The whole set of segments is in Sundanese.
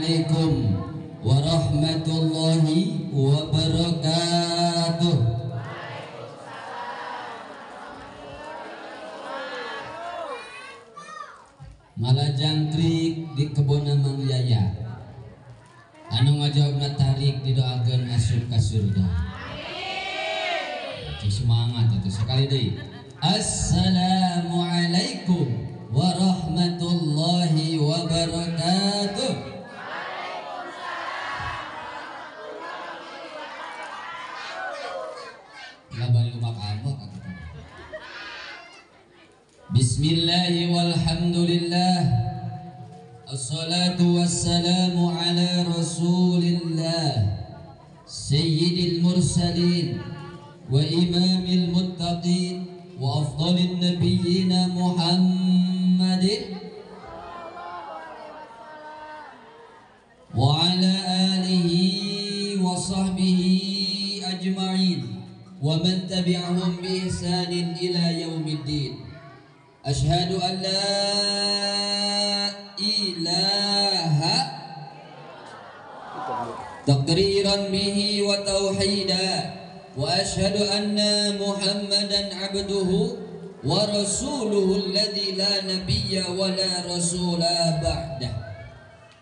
Assalamualaikum warahmatullahi wabarakatuh. Malah jangkrik di kebun Mang Yaya. Anu ngajawabna tarik didoakeun asup ka surga. Amin. Semangat atuh sekali deui. Assalamualaikum warahmatullahi wabarakatuh. Bismillahi walhamdulillah. Assalatu wassalamu ala rasulillah sayyidil mursalin wa imamil muttaqin wa afdalin nabiyyina Muhammadin wa ala alihi wa sahbihi ajma'in wa man tabi'ahum bi ihsanin ila yaumiddin. Ashhadu an la ilaha taqriran bihi wa tauhida wa ashhadu anna Muhammadan abduhu wa rasuluhu alladhi la nabiyya wa la rasula ba'dah.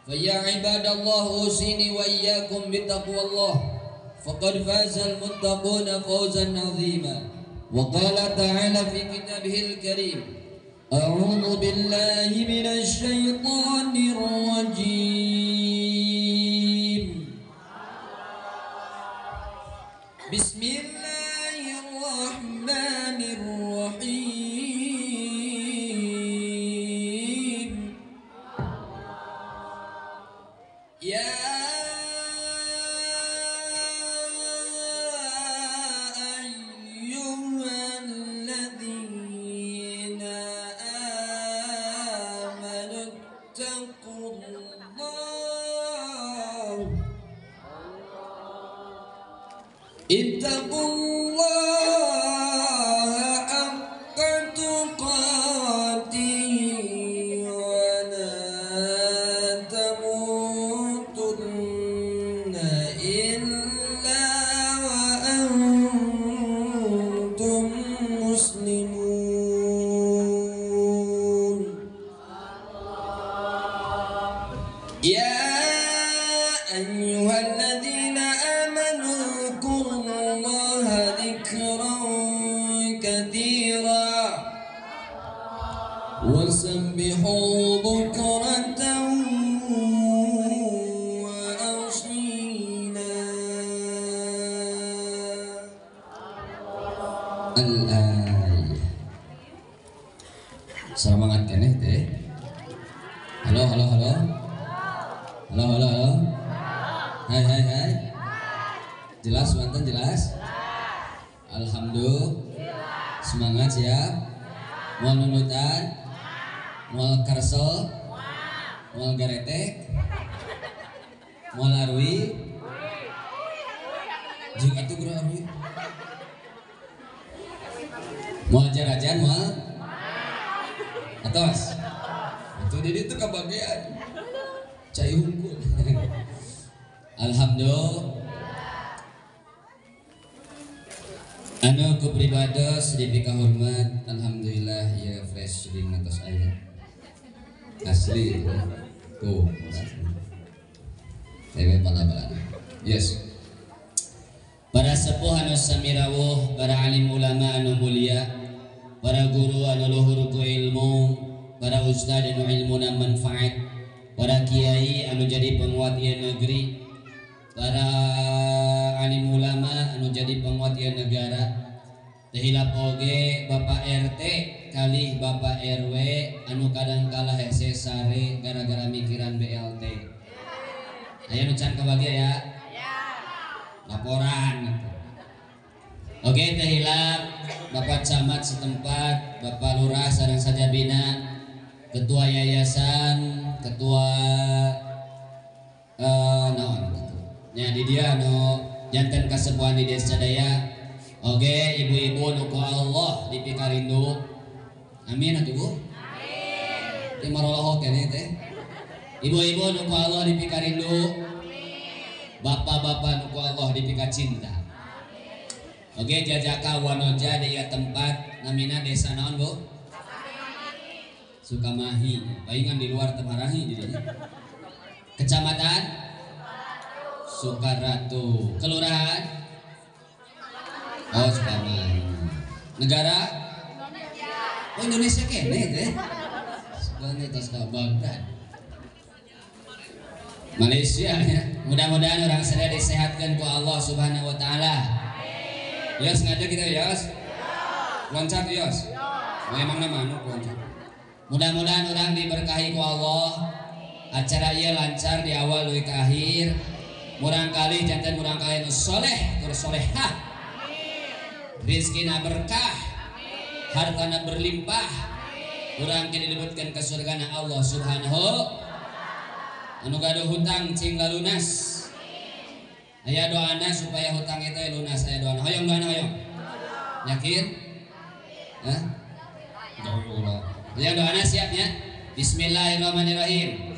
Fa ya ibadallah usini wa iyyakum bitaqwallah faqad fazal muttaquna fawzan 'azima. Wa qala ta'ala fi kitabihil karim: A'udzu billahi minasy syaithanir rajim. Bismillahirrahmanirrahim. Ya ayyuhalladzina amanu ittaqullaha haqqa tuqatih wa la tamutunna illa wa antum muslimun. Ya ayyuhalladzina amanu dzkurullaha dzikran katsira wasabbihu bukratan wa asila. Al-ayah. Semangat keneh teh. Halo halo halo. Halo halo halo. Hai hai hai. Jelas mantan jelas? Alhamdulillah. Semangat siap? Moal nunutan? Moal karsel? Moal garetek? Moal arwi? Jeung atuh geura arwi. Moal jarajan moal? Atos. Atuh di ditu kabagean. Cai hungkul. Alhamdulillah. Anu ku pribados dipika hormat, alhamdulillah ya fresh di atas aya. Asli tuh. Tewe bala-bala. Yes. Para sepuh anu sami rawuh, para alim ulama anu mulia, para guru anu luhur ku ilmu, para ustad anu ilmuna manfaat, para kiai anu jadi penguat ieu negeri, para alim ulama anu jadi penguat ieu negara. Teu hilap oge Bapak RT kali Bapak RW anu kadang kalah hese sare gara-gara mikiran BLT. Aya nu can kabagi ya? Laporan gitu. Oke, teu hilap Bapak Camat setempat, Bapak Lurah sareng sajabina, Ketua Yayasan, Ketua naon gitu. Nya di dia anu janten kasepuhan di desa daya. Oke, ibu-ibu nu ku Allah dipikarindu. Amin atuh Bu. Amin. Teh marolohok keneh teh. Ibu-ibu nu ku Allah dipikarindu, bapak-bapak nu ku Allah dipikacinta. Oke, jajaka wanoja di ieu tempat namina desa naon Bu? Sukamahi, palingan di luar Temarahi jadinya. Kecamatan Sukaratu, kelurahan oh Sukamahi. Negara? Oh Indonesia kene teh. Sebenarnya tos ka Baghdad. Malaysia ya. Mudah-mudahan orang sadaya disehatkan ku Allah Subhanahu wa taala. Yos ngajak kita yos. Loncat yos. Oh, emang nama anu loncat. Mudah-mudahan orang diberkahi ku Allah. Acara ieu lancar di awal dugi ka akhir. Murang kali janten murang kali nu soleh tur solehah. Rizkina berkah. Hartana berlimpah. Urang kini dilebetkeun ka surgana Allah Subhanahu. Anu gaduh hutang cing lalunas. Aya doana supaya hutang itu lunas, aya doana. Hoyong doana hoyong. Yakin? Hah? Allah. Aya doana siapnya? Bismillahirrahmanirrahim.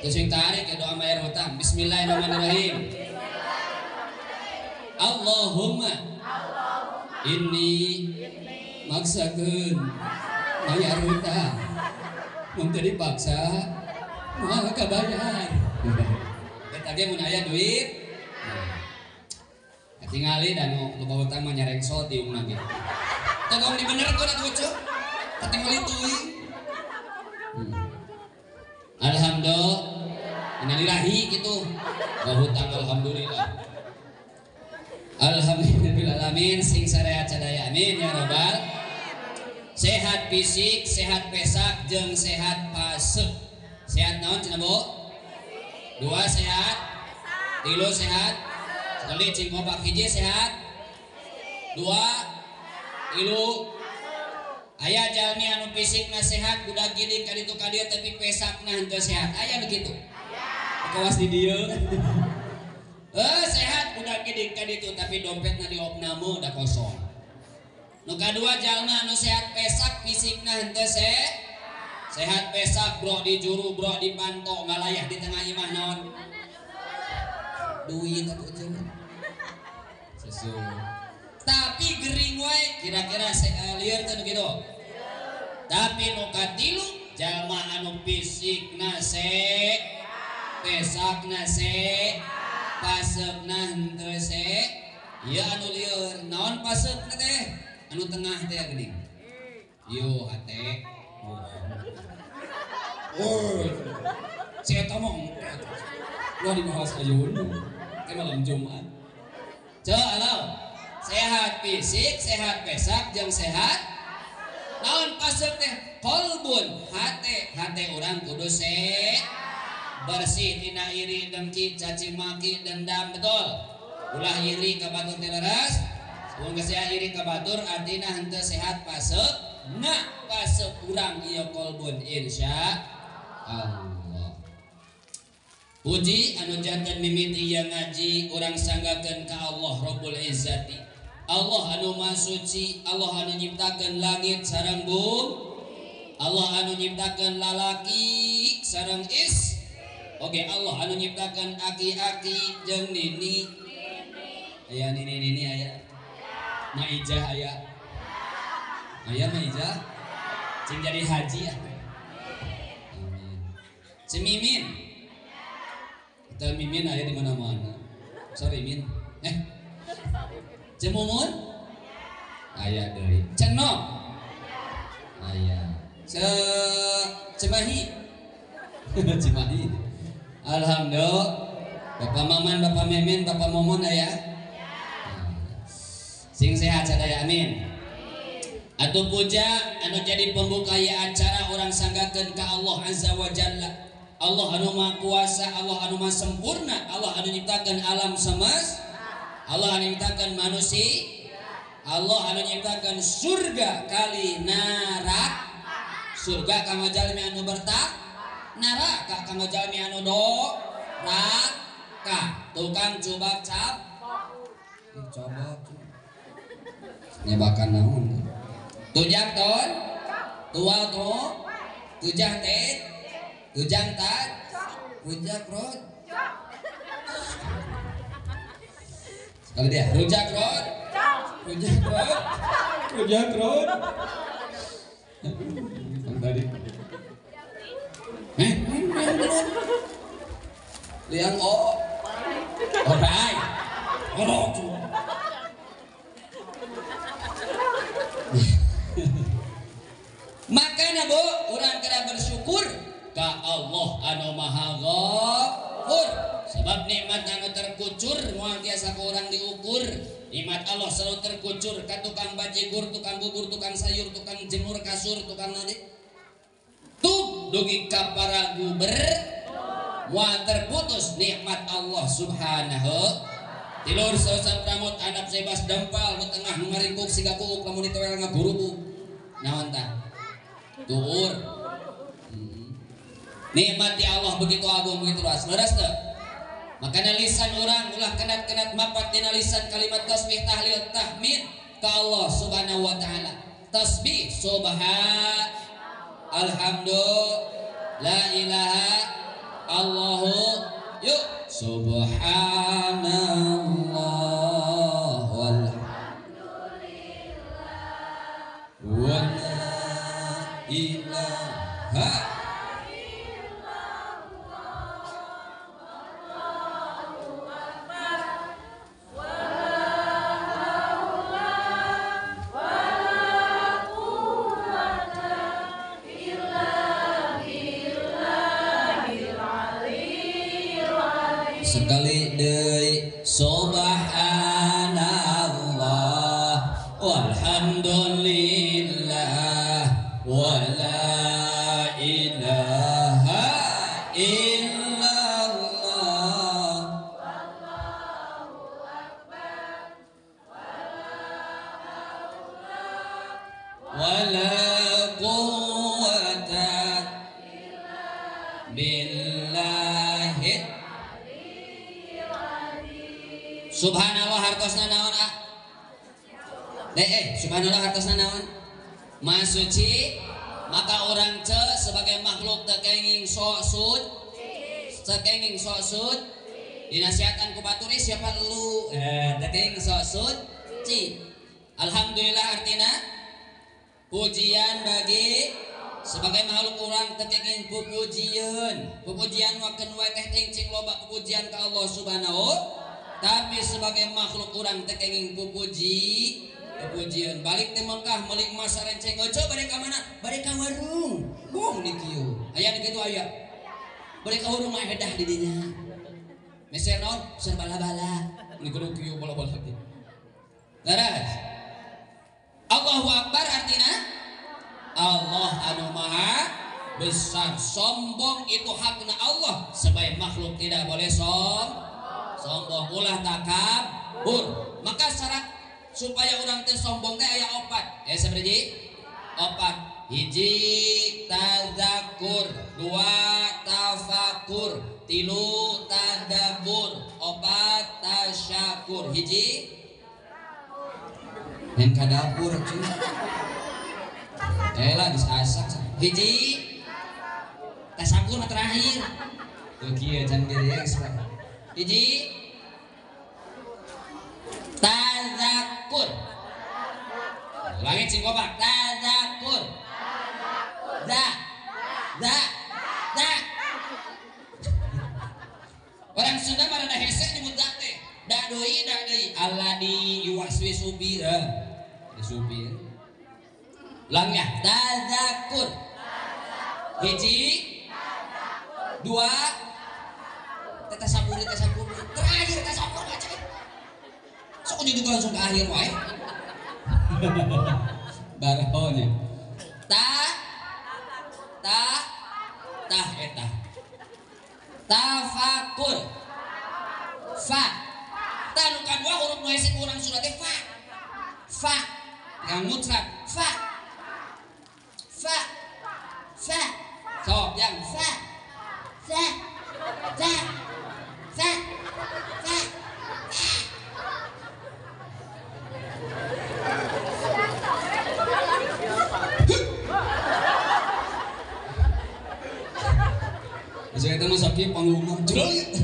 Terus yang tarik ya doa bayar hutang. Bismillahirrahmanirrahim. Allahumma inni maksakeun bayar hutang. Mun teu dipaksa moal kabayar. Eta ge mun aya duit. Katingali da nu loba hutang mah nyarengsot diungna ge. Tong dibenerkeun atuh ceu. Katingali teuing. Alhamdulillah. Innalillahi kitu. Loba hutang alhamdulillah. Alhamdulillah alamin sing sarehat sadaya amin ya rabbal. Sehat fisik, sehat pesak jeung sehat pasek. Sehat naon cenah Bu? Dua sehat, tilu sehat, sekali cing kompak hiji sehat, dua, tilu. Aya jalmi anu fisikna sehat, budak gidik ka ditu ka dieu tapi pesakna henteu sehat. Aya nu kitu? Kawas di dieu. Sehat budak gidik ka ditu tapi dompetna diopname da kosong. Nu kadua jalma anu sehat pesak fisikna henteu sehat. Sehat pesak bro di juru bro di panto ngalayah di tengah imah naon duit atuh cenah susu tapi gering wae kira-kira lieur teh nu kitu tapi nu katilu jalma anu fisikna se pesakna se pasekna henteu se ieu anu lieur naon pasekna teh anu tengah teh geuning yo hate. Oh, si eta mah wah dibahas ayeuna teh malam Jumat. Ceu alau, sehat fisik, sehat pesak jeung sehat naon pasek teh qalbun hate, hate urang kudu se bersih tina iri dengki caci maki dendam betul. Ulah iri ka batur teh leres, mun geus iri ka batur artina henteu sehat pasek. Nak pasek urang ieu kolbun insya Allah. Puji anu janten mimiti ieu ngaji urang sanggakeun ka Allah Rabbul Izzati. Allah anu Maha Suci, Allah anu nyiptakeun langit sareng bumi, Allah anu nyiptakeun lalaki sareng is. Oke, Allah anu nyiptakeun aki-aki jeung nini. Aya nini-nini aya. Maijah aya. Aya Maijah cing jadi haji ya. Amin. Cemimin. Kita mimin aya di mana-mana. Sorry min. Cemumun? Aya deui. Cenom? Aya. Cemahi. Cimahi. Alhamdulillah. Bapak Maman, Bapak Memin, Bapak Momon aya. Sing sehat sadaya amin. Atuh puja anu jadi pembuka ya acara orang sanggakeun ka Allah Azza wa Jalla. Allah anu Maha Kuasa, Allah anu Maha Sempurna, Allah anu nyiptakeun alam semesta, Allah anu nyiptakeun manusia, Allah anu nyiptakeun surga kali neraka. Surga kanggo jalmi anu bertak, neraka kanggo jalmi anu doraka. Tukang cubak cap, coba nyebakan naon. Tujak ton, tual to, tujah tet, Ujang tad rujak rod. Sekali dia rujak rod. Rujak rod. Rujak rod. Yang tadi. Liang o. Orai. Orok. Makana bu, urang kena bersyukur ka Allah anu maha ghafur. Sebab nikmat anu terkucur moal tiasa ku urang diukur. Nikmat Allah selalu terkucur ka tukang bajigur, tukang bubur, tukang sayur, tukang jemur kasur, tukang nadi. Tuh dugi ka para guber moal terputus nikmat Allah subhanahu. Tilur sausap ramut anak sebas dempal nu tengah nu ngaringkuk siga kuuk lamun ditewel ngagurubu. Naon tah? Tuur. Nikmati Allah begitu agung begitu luas. Leres teu? Makanya lisan orang ulah kenat-kenat mapat dina lisan kalimat tasbih tahlil tahmid ka Allah subhanahu wa ta'ala. Tasbih subhan alhamdulillah la ilaha Allahu yuk subhanallah walhamdulillah wa la ilaha illallah wallahu akbar wa la haula wa la quwwata illa billahil aliyyil azim. Sekali deui subhanallah walhamdulillah wa la ilaha illallah wallahu akbar wa la haula wa la quwwata illa billahi aliyyil azim. Subhanallah hartosna naon ah? Subhanallah hartosna naon? Maha suci. Maka orang ce sebagai makhluk teu kenging sok suci, teu kenging sok suci, dinasihatkan ku batur siapa lu? Teu kenging sok suci. Alhamdulillah artina pujian bagi sebagai makhluk orang teu kenging pupujian. Pupujian wakeun wae teh cing loba pujian ka Allah subhanahu. Tapi sebagai makhluk orang teu kenging pupuji pujian. Balik teh Mekah meuli emas sarenceng ojo bade ka mana? Bade ka warung. Bung di kieu. Aya di kitu aya. Bade ka warung mah edah di dinya. Meser naon? Meser bala-bala. Ni kudu kieu bala-bala teh. Leres. Allahu Akbar artina Allah anu maha besar. Sombong itu hakna Allah. Sebagai makhluk tidak boleh sombong, ulah takabur. Maka syarat supaya orang teh sombong teh aya opat. Sabaraha? Opat. Hiji tazakur, dua tafakur, tilu tadabur, opat tasyakur. Hiji yang ka dapur cuy. Lah geus asak. Hiji tasakur mah terakhir. Tuh kieu can geus. Hiji tazakur. Ulangi cing gopak. Tazakur. Za. Za. Za. Orang Sunda mah rada hese nyebut za teh. Da deui, da deui. Allah di iwaswi supir. Di supir. Ulang ya. Tazakur. Hiji. Dua. Tasabur, tasabur. Terakhir tasabur baca. Sok jadi langsung ke akhir wae. Barahonya. Ta ta tah eta. Tafakur. Fa. Ta nu kadua huruf nu hese ku urang Sunda teh fa. Fa. Yang mutlak fa. Fa. Fa. Sok yang fa. Fa. Fa. Fa. Fa. Tapi panggungna jerit.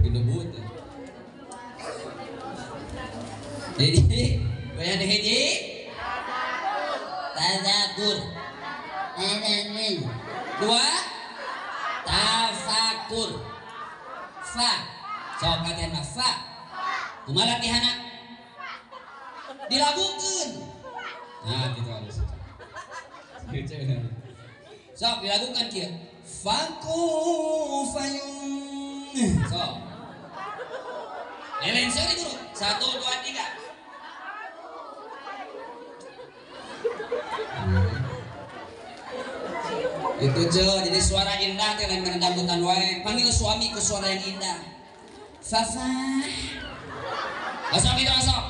Gedebut. Jadi, bayan hiji tadakur. Dua tafakur. Fa. Sok latihan mah fa. Kumaha latihanna? Dilagukeun. Nah, gitu harus. Sok dilakukan kieu. Faku fayun. Sok. Lain sorry guru. 1 2 3. Itu je, jadi suara indah teh lain kana dangdutan wae. Panggil suami ke suara yang indah. Fafa. Asok itu asok.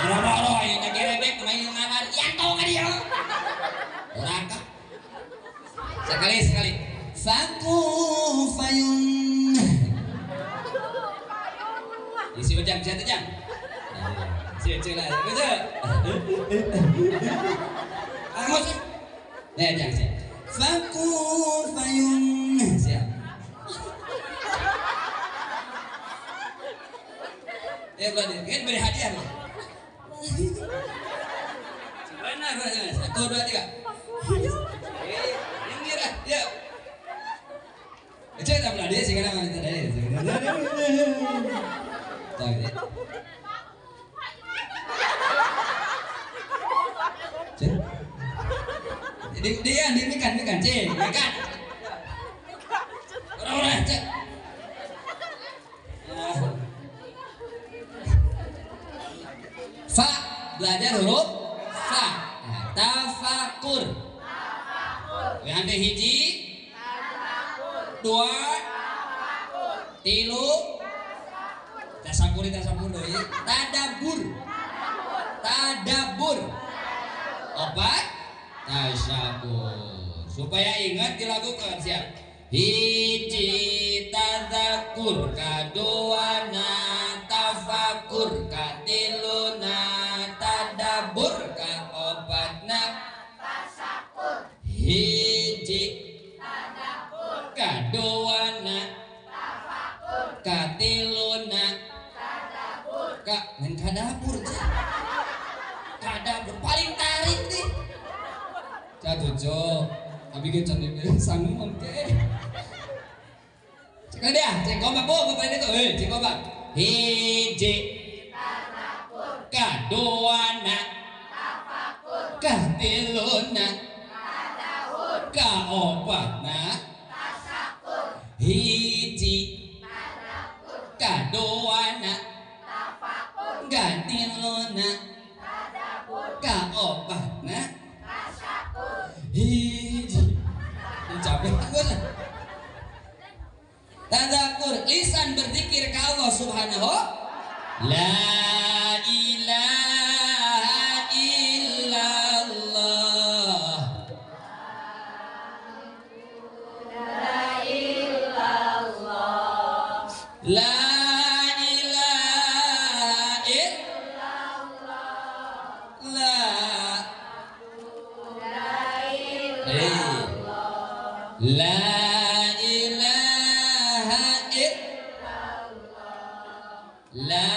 Boro-boro ieu teh gerebek main nganar. Yanto ka dieu. Neraka. Sekali sekali. Faku fayun. Isi ujang bisa teh jang. Si ujang lah. Ujang. Ah ngosok. Nih jang sih. Faku fayun. Siap. Berarti kan beri hadiah loh. Benar, 1 2 3. Ini lah, ya. Cek tak belah dia sekarang mana tadi. Tak ya. Cek. Dia ini kan cek, kan. Orang-orang cek. Fa, belajar huruf fa. Tafakur. Yang hiji, dua, tilu, tasakuri tasabur deui, tadabur, tadabur, opat, tasyakur. Supaya ingat dilakukan siap. Hiji tadakur, kaduana tafakur, katiluna tadabur, kaopatna tasakur. Hiji tadakur, kaduana tafakur, katiluna tadabur. Ka ngan kadabur kadabur paling tarik nih. Catujo abi ge can sanggup mangke. Cek dia, cek kompak bu, bapak ini tuh, cek kompak. Hiji tadakur, kaduana tafakur, katiluna tadabur, kaopatna tasakur. Hiji tadakur, kaduana tafakur, katiluna tadabur, kaopatna tasakur. Hiji. Capek gue. Tadakur, lisan berzikir ke Allah Subhanahu. La ilaha illallah. La illallah. La ilaha illallah. La illallah. La ilaha illallah. La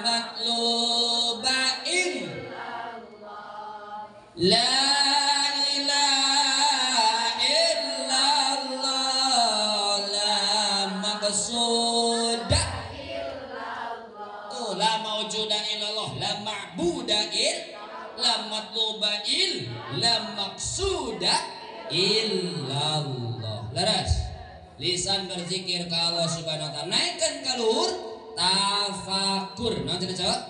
matluba illallah. La ilaha illallah. La maqsuda illallah. Tuh, la maujuda illallah, la ma'buda illallah, la matluba illallah, la maqsuda illallah. Laras. Lisan berzikir ke Allah Subhanahu wa taala. Naikkan ke luhur tafakur. Naon cenah cowok?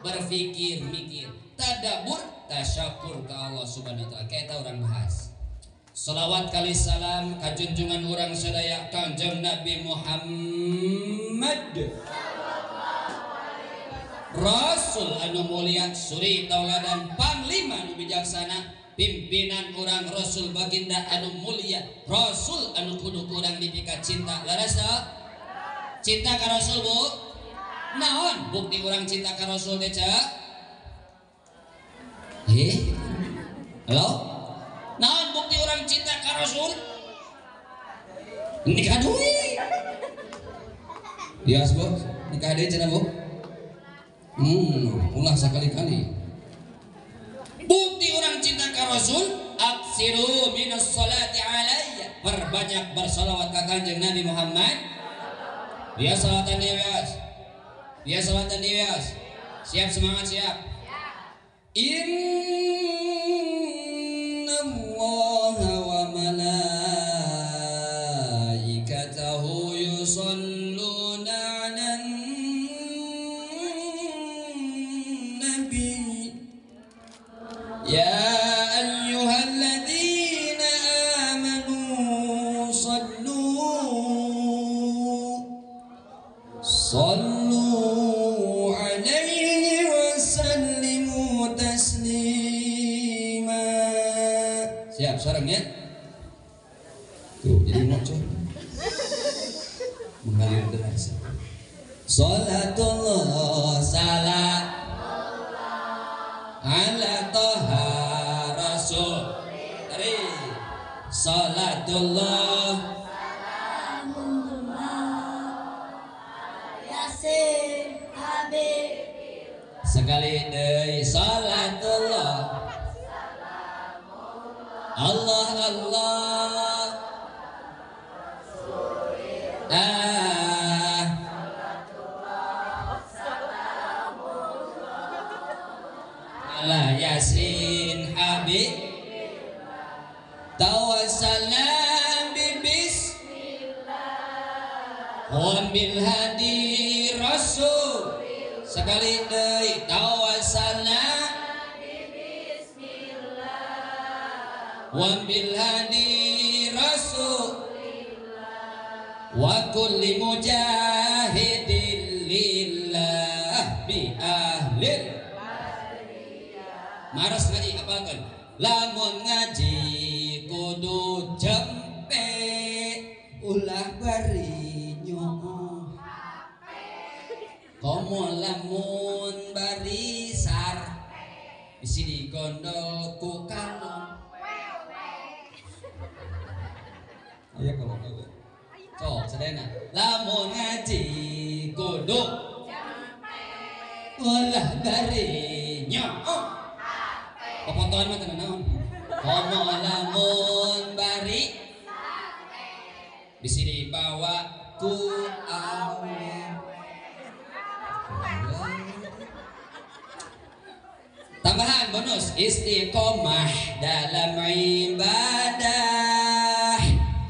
Berpikir, mikir. Tadabbur, tasyakur ke Allah Subhanahu wa taala. Kita orang bahas. Salawat kali salam ka junjungan urang sadaya Kanjeng Nabi Muhammad. Rasul anu mulia, suri tauladan, panglima anu bijaksana, pimpinan orang Rasul baginda anu mulia, Rasul anu kudu kurang dipika cinta. Laras teu? Cinta ka Rasul bu? Naon bukti orang cinta ka Rasul teh cek? Halo? Naon bukti orang cinta ka Rasul? Nikah deui. Bias Bu, nikah deui cenah Bu. Ulah sakali-kali. Bukti orang cinta ka Rasul, aksiru minas salati alayya. Perbanyak bersalawat ka Kanjeng Nabi Muhammad. Dia salawatan dia bias. Dia salawatan dia bias. Siap semangat siap. Inna Allah wa malaikatahu yusalluna 'alan nabi. Ya ayyuhalladzina amanu sallu alaihi wa sallimu taslima. Siap sareng ya? Tuh jadi ngocor. Mengalir deras. Salatullah salam ala toha rasul. Tari. Salatullah salamullah yasin habib. Sekali deui salatullah salamullah Allah Allah ah. Ala yasin habib tawassalna bibis wa bil hadi rasul. Sekali deui tawassalna wa bil hadi rasul wa kulli mujahidin lillah bi ahlil. Maras ngaji apalkan lamun ngaji kudu jempe ulah bari nyoo komo lamun bari sar bisi digondol ku kalong. Aya kalau sok sadayana lamun ngaji kudu jempe ulah bari nyoo. Pepotoan mah teu naon. Komo lamun bari bisi dibawa ku awewe. Tambahan bonus istiqomah dalam ibadah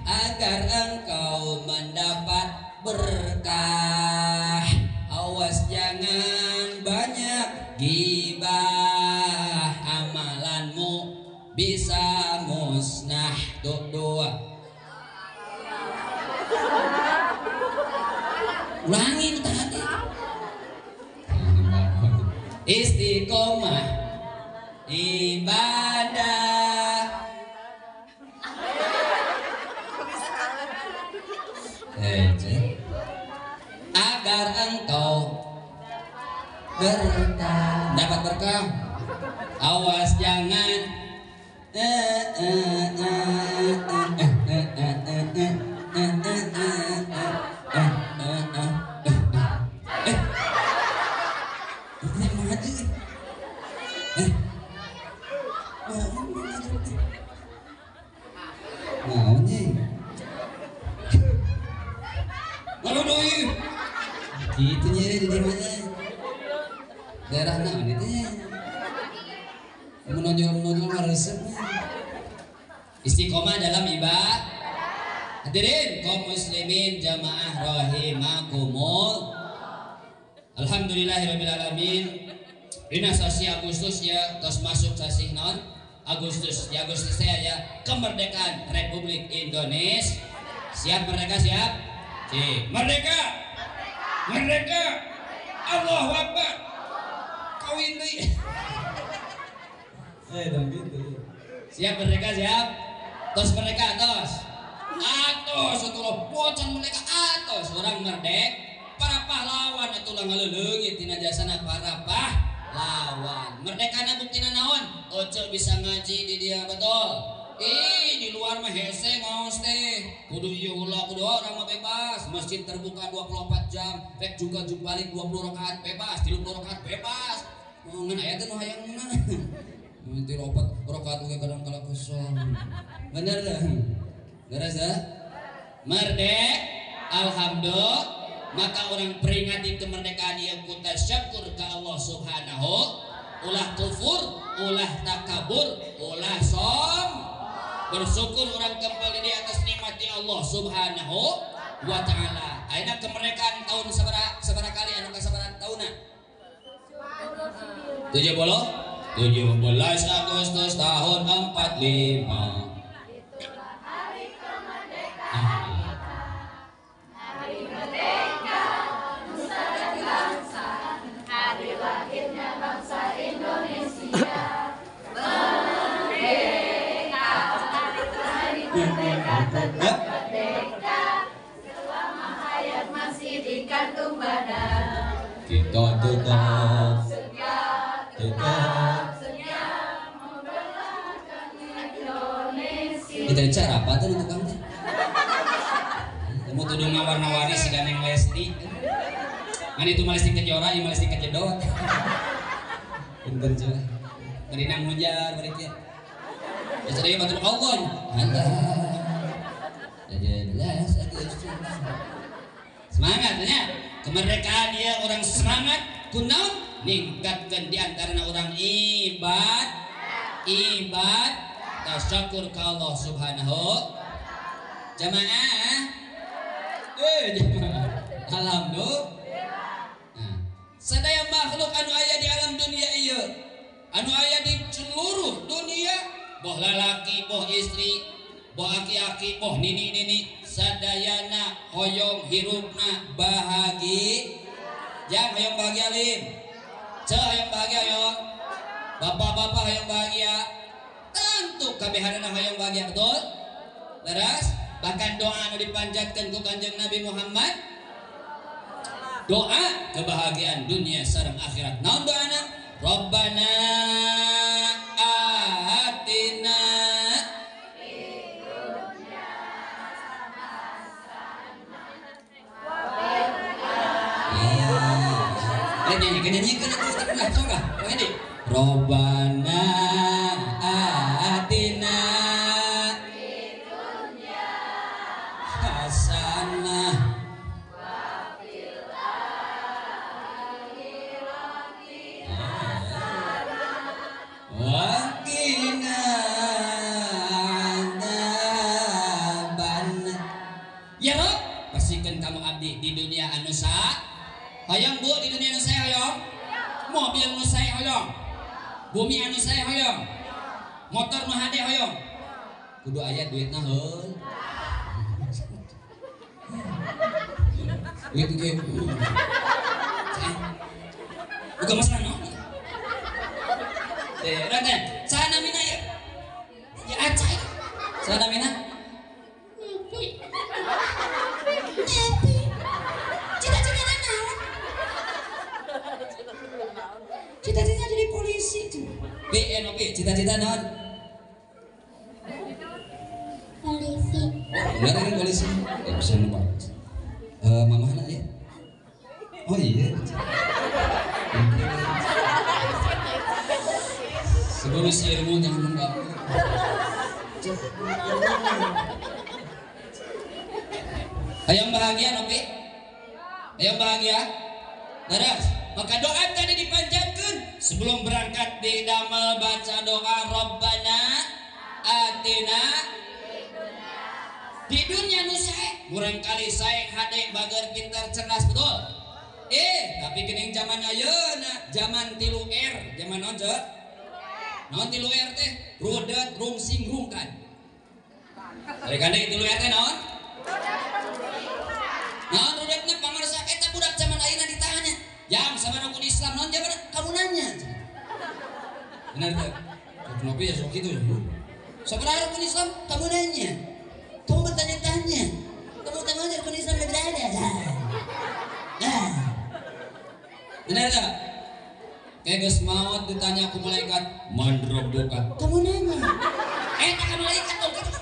agar engkau mendapat berkah. Awas jangan banyak gibah, amalanmu bisa musnah. Tuh dua. Ulangi tadi. Istiqomah ibadah. Agar engkau berkah, dapat berkah. Awas jangan gitu nya di mana daerah naon itu nya menonjol-menonjol mah resep. Istiqomah dalam ibadah. Hadirin kaum muslimin jamaah rahimakumullah. Alhamdulillahirabbil alamin. Dina sasi Agustus ya tos masuk sasi naon? Agustus. Di Agustus teh ya kemerdekaan Republik Indonesia. Siap merdeka siap? Cik. Merdeka. Merdeka. Allahu Akbar. Kawin deui. Dong gitu. Siap merdeka siap? Tos merdeka tos. Atos atuh bocan merdeka atos orang merdeka para pahlawan atuh lah ngaleuleungit tina jasana para pahlawan. Merdekana buktina naon? Oce bisa ngaji di dia betul. Ih di luar mah hese ngaos teh. Kudu ieu heula kudu Doa orang mah bebas, masjid terbuka 24 jam, rek juga jumbalik 20 rakaat bebas, 30 rakaat bebas. Ngan aya teh nu hayang mah. Nanti 4 rakaat oge kadang kala kesel. Bener teh? Leres teh? Merdeka, alhamdulillah. Maka orang peringati kemerdekaan ieu ku tasyakur ka Allah Subhanahu, ulah kufur, ulah takabur, ulah som. Bersyukur orang kembali di atas nikmat Allah Subhanahu wa taala. Ayeuna kemerdekaan tahun sabaraha kali anu ka sabaraha taunna? 17 Agustus tahun 45. Itulah hari kemerdekaan kita. Hari merdeka nusa dan bangsa. Hari lahirnya bangsa Indonesia. Merdeka, hari merdeka tetap merdeka. Selama hayat masih di kantung badan. Kita tetap setia, tetap setia mempertahankan Indonesia. Kita cara apa tuh tukang teh? Kamu tudung warna-warni si ganeng Lesti. Ngan itu mah Lesti Kejora, ieu mah Lesti Kejedot. Pinter juga. Berinang mujar bari kieu. Ya sadaya batur Allah. Allah. 17 Agustus. Semangat nya. Kemerdekaan dia orang semangat kunaon ningkatkan di antara orang ibad tasyakur ka Allah Subhanahu jamaah jamaah alhamdulillah. Nah, sadaya makhluk anu aya di alam dunia ieu anu aya di seluruh dunia boh lalaki boh istri boh aki-aki boh nini-nini sadayana hoyong hirupna bahagia. Jang hoyong bahagia lim ce hoyong bahagia hoyong bapak-bapak hoyong bahagia tentu kabehanana hoyong bahagia betul leres. Bahkan doa anu dipanjatkan ku Kanjeng Nabi Muhammad doa kebahagiaan dunia sareng akhirat. Naon doana? Rabbana atina Robbana atina fid dunya hasanah wa fil akhirati hasanah wa qina adzabannar. Ya Rob, pastikan kamu abdi di dunia anu sa hayang bu di dunia anu saya hayang mobil anu saya hayang bumi anu saya hoyong motor nu hade hoyong kudu aya duitna heul duit ge buka masalah naon teh raden saha namina ieu ya acai saha namina Nepi Nepi cita-citana naon cita-cita jadi polisi. BNOP cita-cita naon? Polisi. Benar kan polisi? Ya bisa lupa. Mamahna ya? Oh iya. Sebelum ilmu jangan nunggak. Hayang bahagia Nopi? Hayang bahagia? Daras. Maka doa tadi dipanjatkan sebelum berangkat di damel baca doa Rabbana atina di dunia nu sae murang kali sae hade bager pintar cerdas betul tapi geuning zaman ayeuna zaman 3R zaman naon ce naon 3R teh rudet rungsing rungkan dari kandai 3R teh naon naon rudetna pangarsa eta budak zaman ayeuna ditanya jam sama rukun Islam non jaman kamu nanya benar tuh kenapa ya sok itu sebenarnya rukun Islam kamu nanya kamu bertanya-tanya kamu tanya rukun Islam lebih ada nah benar tak kayak geus maot ditanya ku malaikat man rabbuka kamu nanya tak malaikat dong gitu.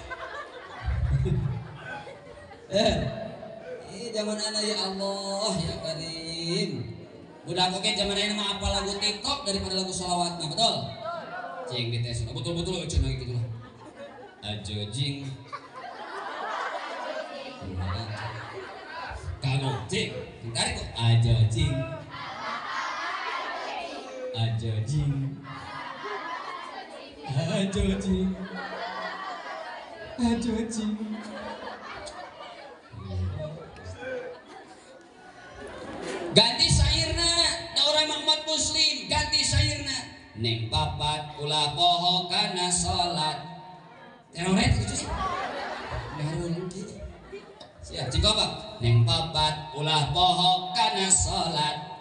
Zaman anak ya Allah ya Karim. Budak oke zaman ayeuna mah apa lagu TikTok daripada lagu sholawat mah, betul? Cing dites betul-betul cenah gitu lah. Ajo jing. Kagok cing, ditarik kok ajo jing. Ajo jing. Ajo jing. Ajo jing. Ganti sairna, da urang mah umat muslim, ganti sairna. Neng papat ulah poho kana salat. Teroret gitu sih. Ngarul kieu. Siap cing apa? Neng papat ulah poho kana salat.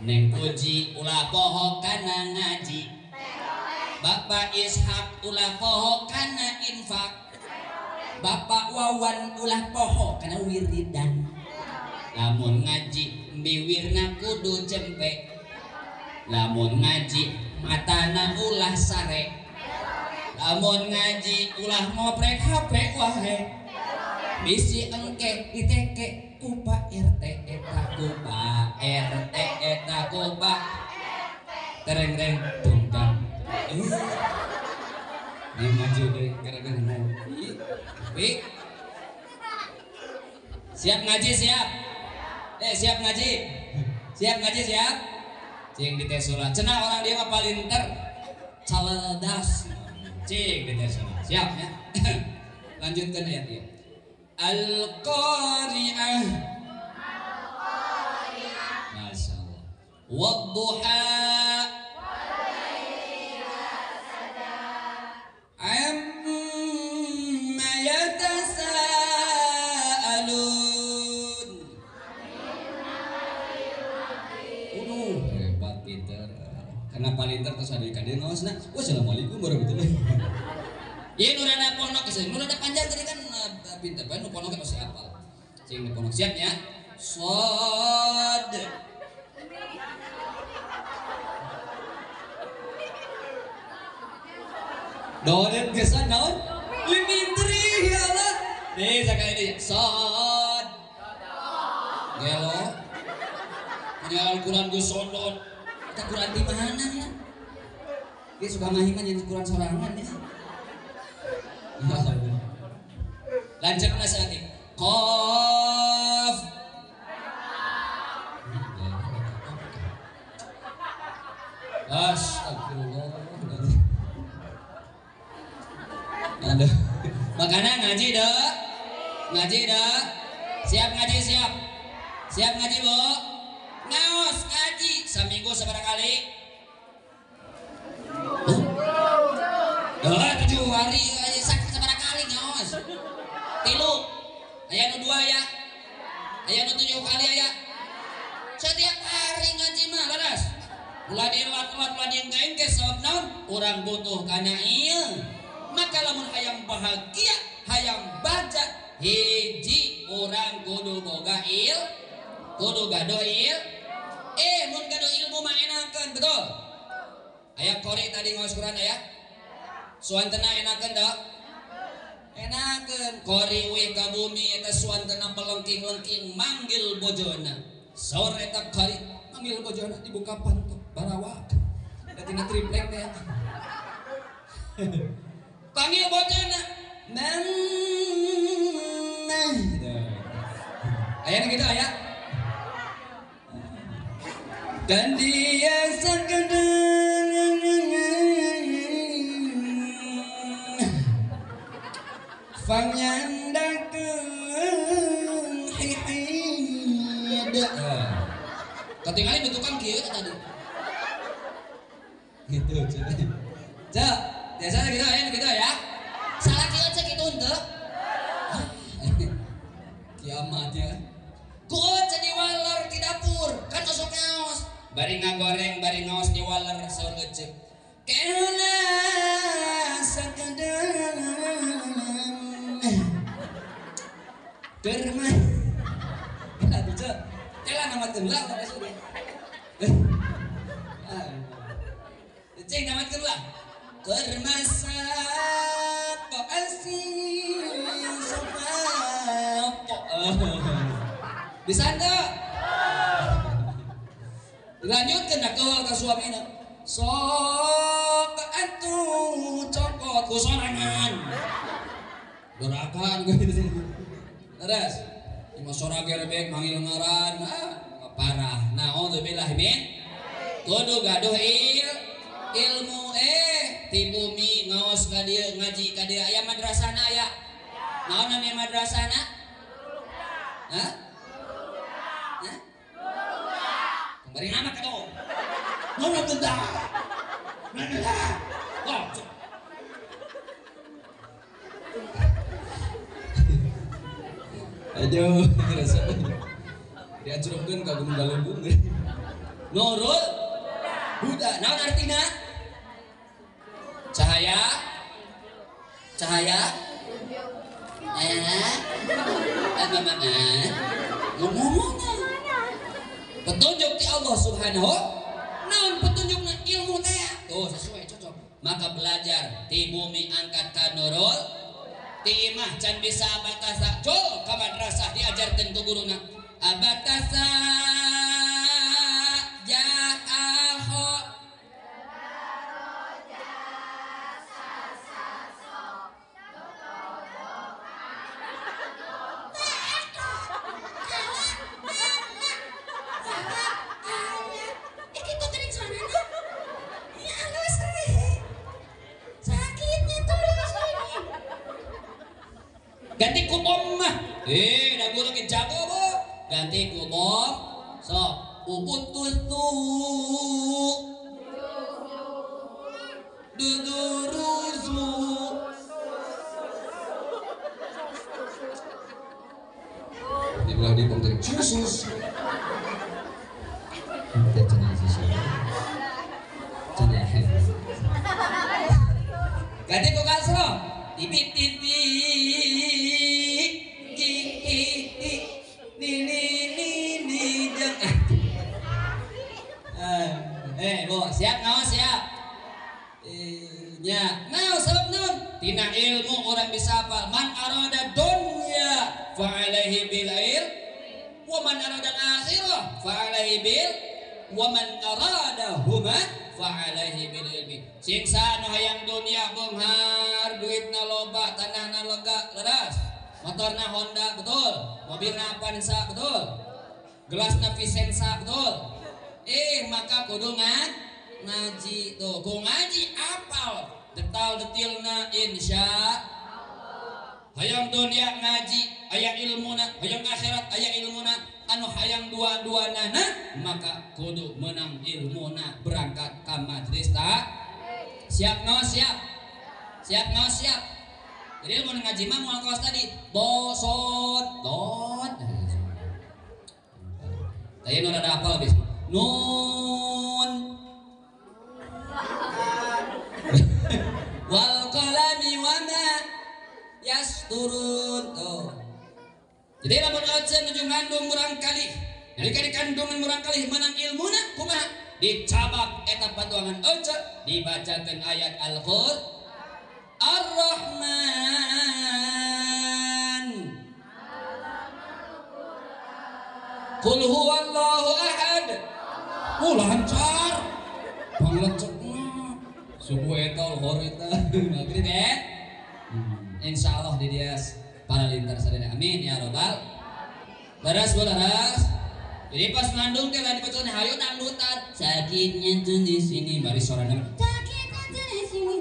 Neng puji ulah poho kana ngaji. Bapak Ishak ulah poho kana infak. Bapak Wawan ulah poho kana wiridan. Lamun ngaji biwirna kudu jempe. Lamun ngaji matana ulah sare. Lamun ngaji ulah ngoprek HP wae. Bisi engke diteke ku Pak RT eta ku Pak RT eta ku Pak tereng-reng tunggang. Ini maju deh gara-gara ngopi. Siap ngaji siap. Siap ngaji. Siap ngaji siap. Cing ditesula. Cenah orang dia mah palinter. Caledas. Cing ditesula. Siap ya. Lanjutkan ayat ini. Al-Qari'ah. Al-Qari'ah. Masya Allah. Wadduha. Amma yatasaalun. Aduh, hebat pinter. Karena palinter terus ada ikan dia ngawas nah. Wassalamualaikum warahmatullahi wabarakatuh. Iya nu rada pondok geus, nu rada panjang tadi kan pinter bae nu pondok pasti hafal. Cing nu pondok siap ya. Shad. Donet gesan naon? Pinter ya Allah. Nih sakali deui. Shad. Gelo. Punya Al-Qur'an geus sodot. Eta Qur'an di mana ya? Dia suka mahiman yang Qur'an sorangan ya. Lanjut nasihat. Qaf. Astagfirullah. Aduh. Makanya ngaji dah. Ngaji dah. Siap ngaji siap. Siap ngaji, Bu. Ngaos ngaji saminggu sabaraha kali? Oh, 7 hari sabaraha kali ngaos? 3. Aya nu 2 ya. Aya nu 7 kali aya. Setiap hari ngaji mah leres. Ulah dilat-lat ulah diengke-engke sabab naon? Urang butuh kana ieu. Maka lamun hayang bahagia, hayang baca hiji urang kudu boga il, kudu gaduh il. Mun gaduh ilmu mah enakeun, betul? Aya qori tadi ngaos Quran aya? Suantena enakeun da? Enakeun. Qori we ka bumi eta suantena melengking-lengking manggil bojona. Saur eta qori manggil bojona dibuka panto barawak. Da tina triplek teh. Panggil bojona. Mamah. Aya nu kitu aya? Dan dia sekedar fanyandakeun hihid. Ketinggalan bentukan kieu tadi. Gitu, cek. Cek, biasanya gitu ya, gitu ya. Salah kieu cek itu henteu. Kiamat ya. Ku jadi waler di dapur, kan osok ngaos. Bari ngagoreng, bari ngaos di waler saur ecek. Kena sakadang kerma. Kela tuh cek. Kela namatkeun lah udah sudah. Cing namatkeun lah. Kermasak asin sofa. Bisa teu? Dilanjutkeun da keul ka suamina. Sok atuh cokot ku sorangan. Dorakan gitu. Terus imah sora gerbek manggil ngaran, parah. Naudzubillah min. Kudu gaduh ilmu ti bumi ngaos ka dieu ngaji ka dieu aya madrasahna aya. Naon nami madrasahna? Hah? Hah? Kembali nama kau. Naon benda? Benda. Oh. Aduh, rasa. Diancurkeun ka Gunung Galunggung. Nurul Huda. Naon artina? Cahaya. Cahaya. Ngomongna. Petunjuk ti Allah Subhanahu. Naon petunjukna ilmu teh? Tuh sesuai cocok. Maka belajar ti bumi angkat ka nurul. Ti imah can bisa abatasa jol ka madrasah diajarkeun ku guruna. Abatasa ja'aho ganti ku mah. Da guru ge jago bo. Ganti ku bom. Sok ubutul tu. Duduruzu. Di belah di bom teh susus. Teh cenah susu. Cenah. Ganti ku kasro. Tipi tipi ji i i ni ni ni ni jeng. Bu, siap naon siap? Nya, naon sabab naon? Tina ilmu orang bisa apa? Man arada dunya fa alaihi bil ilm wa man arada al akhirah fa alaihi bil wa man arada huma fa alaihi bil ilmi. Sing saha nu hayang dunya beunghar, duitna loba, tanahna lega, leres. Motorna Honda, betul. Mobilna Avanza, betul. Gelasna Vicenza, betul. Maka kudu ngaji tuh. Ku ngaji apal detal-detilna insya Allah. Hayang dunia ngaji aya ilmuna, hayang akhirat aya ilmuna, anu hayang dua-duanana maka kudu menang ilmuna berangkat ka majelis tak. Siap no siap. Siap no siap. Jadi mun ngaji mah moal kaos tadi bosot dot. Tadi nu rada apal geus. Nun wal qalami wa ma yasturun. Tuh. Jadi lamun aja nuju ngandung murang kali. Nalika dikandungan murang kali menang ilmuna kumaha? Dicabak eta patuangan aja dibacakeun ayat Al-Qur'an. Ar-Rahman. Qul huwallahu ahad. Oh lancar. Panglecekna. Subuh eta lohor eta maghrib eh. Insyaallah di dia para lintar sadaya. Amin ya robbal. Beres beres. Jadi pas ngandung teh lain dibacakeun hayu dangdutan. Sakitnya tuh di sini bari sorana. Sakitnya tuh di sini.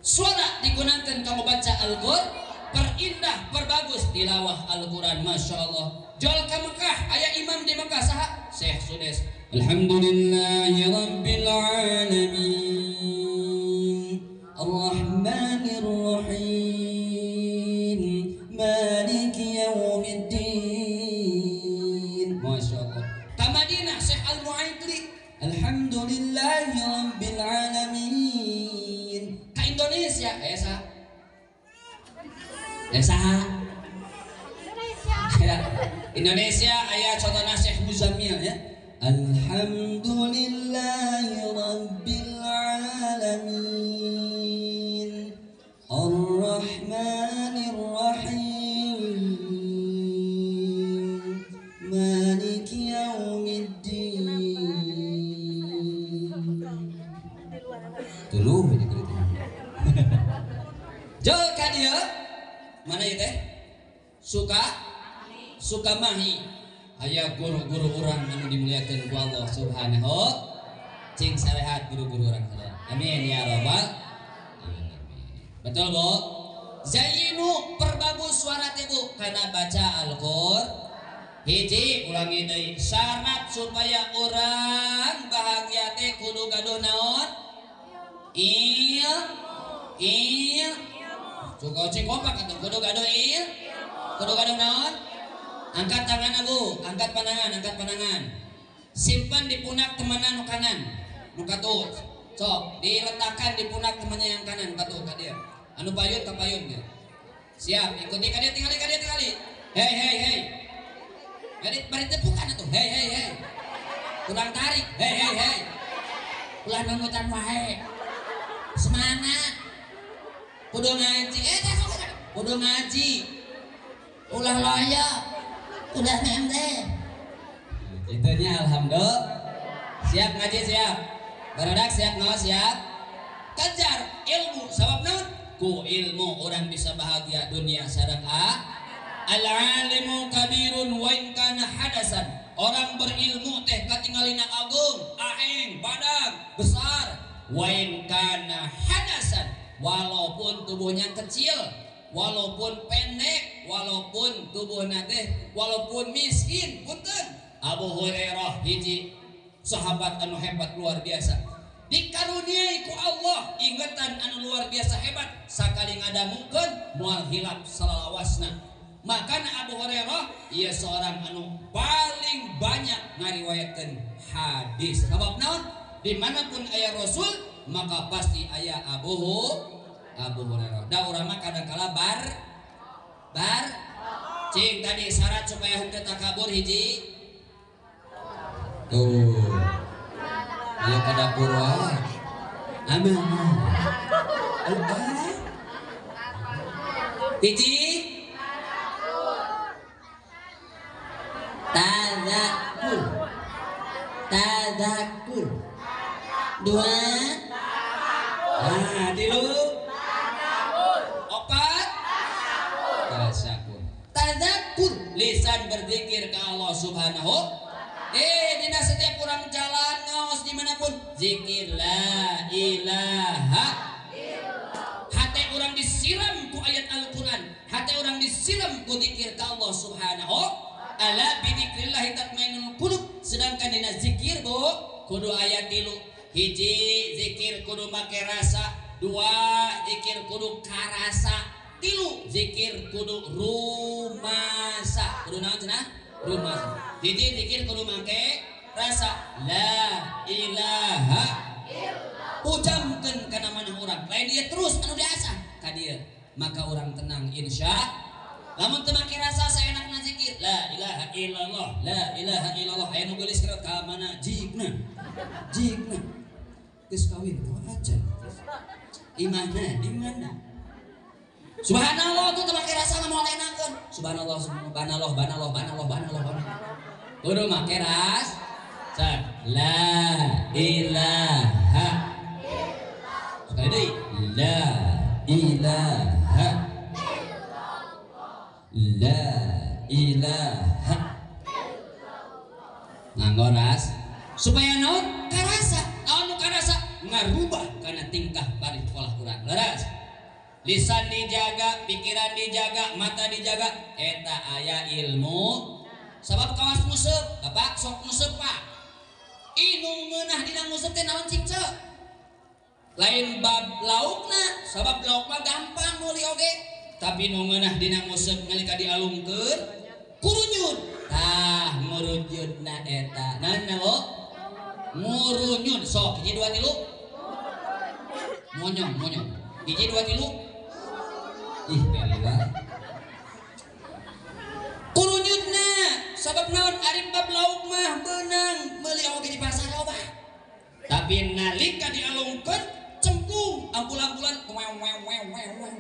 Suara digunakan kamu baca Al-Qur'an, perindah, perbagus tilawah Al-Qur'an, Masya Allah. Jol ke Mekah, aya imam di Mekah saha? Syekh Sudes. Alhamdulillahi rabbil alamin. Arrahmanir rahim. Maliki yaumiddin. Masya Allah. Ka Madinah Syekh Al-Mu'aitli. Alhamdulillahi rabbil alamin. Ka Indonesia aya saha? Aya saha? Indonesia. Indonesia aya contohna Syekh Muzamil ya. Alhamdulillahi rabbil alamin. Arrahmanir rahim. Suka Sukamahi. Aya guru-guru urang anu dimuliakeun ku Allah Subhanahu. Cing sarehat guru-guru urang sadaya. Amin ya rabbal alamin. Betul, Bu? Zainu perbagus suara teh Bu kana baca Al-Qur'an. Hiji ulangi deui, syarat supaya orang bahagia teh kudu gaduh naon? Il il cukup cing kompak atuh kudu gaduh il kudu gaduh naon? Angkat tangan Bu, angkat pandangan, angkat pandangan. Simpan di pundak temenan nu kanan, nu katuh. Sok, diletakkan di pundak temannya yang kanan, katuh ka dieu. Anu payun ka payun ge. Siap, ikuti ka dieu tingali ka dieu tingali. Hei hei hei. Bari bari tepukan atuh. Hei hei hei. Kurang tarik. Hei hei hei. Ulah nungutan wae. Semangat. Kudu ngaji. Kudu ngaji. Ulah loyo. Ulah nende. Itunya alhamdulillah. Siap ngaji siap. Barudak siap ngaos siap. Kejar ilmu sabab naon? Ku ilmu orang bisa bahagia dunia sareng al-alimu kabirun wa in kana hadasan. Orang berilmu teh katingalina agung, aeng, badag, besar. Wa in kana hadasan, walaupun tubuhnya kecil, walaupun pendek, walaupun tubuhna teh walaupun miskin, punten. Abu Hurairah hiji sahabat anu hebat luar biasa. Dikaruniai ku Allah ingatan anu luar biasa hebat, sakali ngadangukeun moal hilap salalawasna. Makana Abu Hurairah ia seorang anu paling banyak ngariwayatkeun hadis. Sabab naon? Dimanapun aya Rasul maka pasti aya Abu Hurairah. Da urang mah kadang kala bar cing tadi syarat supaya henteu takabur hiji. Tuh. Ayo ka dapur wae. Amin. Hiji tadzakur. Tadzakur. Dua. Nah, tilu. Opat. Tasyakur. Tadzakur, lisan berzikir ke Allah Subhanahu. Dina setiap orang jalan ngaos dimanapun zikir la ilaha illallah. Hati orang disiram ku ayat Al-Quran, hati orang disiram ku zikir ke Allah Subhanahu. Ala bidzikrillah tatmainnul qulub. Sedangkan dina zikir Bu kudu ayat tilu. Hiji zikir kudu make rasa, dua zikir kudu karasa, tilu zikir kudu rumasa. Kudu naon cenah? Rumasa. Hiji zikir kudu make rasa la ilaha illallah. Ujamkeun kana manah urang, lain dia terus anu diasah ka dieu, maka urang tenang insya. Lamun teu make rasa saenakna zikir la ilaha illallah, la ilaha illallah, aya nu geulis ka mana jigna. Jigna. Geus kawin ka acan. Imahna di mana? Subhanallah tuh teu make rasa mah moal enakeun. Subhanallah, subhanallah, banallah, banallah, banallah, banallah. Kudu make rasa. La ilaha illallah. Sekali deui, la ilaha la ilaha illallah. Nganggo ras supaya naon karasa, naon nu karasa ngarubah kana tingkah parikolah urang. Leres. Lisan dijaga, pikiran dijaga, mata dijaga, eta aya ilmu. Sabab kawas nguseup, Bapak sok nguseup Pak. Inu ngeunah dina nguseup teh naon cing ceu? Lain bab laukna, sabab lauk mah gampang meuli oge. Tapi nu ngeunah dina nguseup nalika dialungkeun kurunyut. Tah ngurunyutna eta. Naon na Bu? Ngurunyut sok hiji dua tilu. Monyong monyong. Hiji dua tilu. Ih beli. Kurunyutna sabab naon ari bab lauk mah beunang meuli oge di pasar loba. Tapi nalika dialungkeun cemplung ampul-ampulan wew wew wew wew.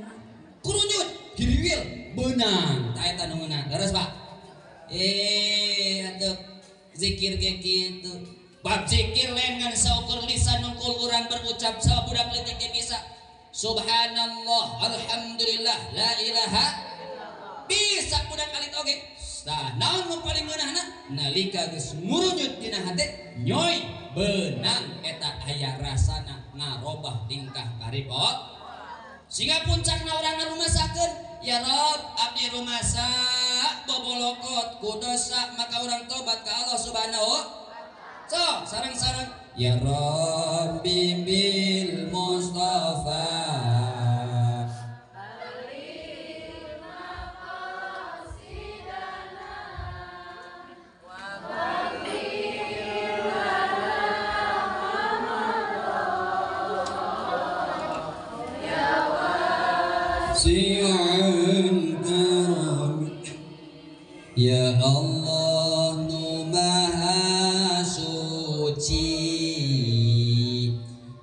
Kurunyut giriwil beunang ta eta nu ngeunah. Leres Pak? Atuh zikir ge kitu. Bab zikir lain ngan saukur lisan nungkul urang berucap sabab budak leutik ge bisa. Subhanallah, alhamdulillah, la ilaha bisa. Bisa budak alit oge. Tah naon nu paling ngeunahna? Nalika geus murunyut dina hate nyoy beunang eta aya rasana ngarobah tingkah karipot. Sehingga puncakna urang ngarumasakeun, ya Rob abdi rumasa bobolokot ku dosa maka urang tobat ka Allah Subhanahu. So sareng-sareng ya Rabbi bil Mustafa ya Allah nu maha suci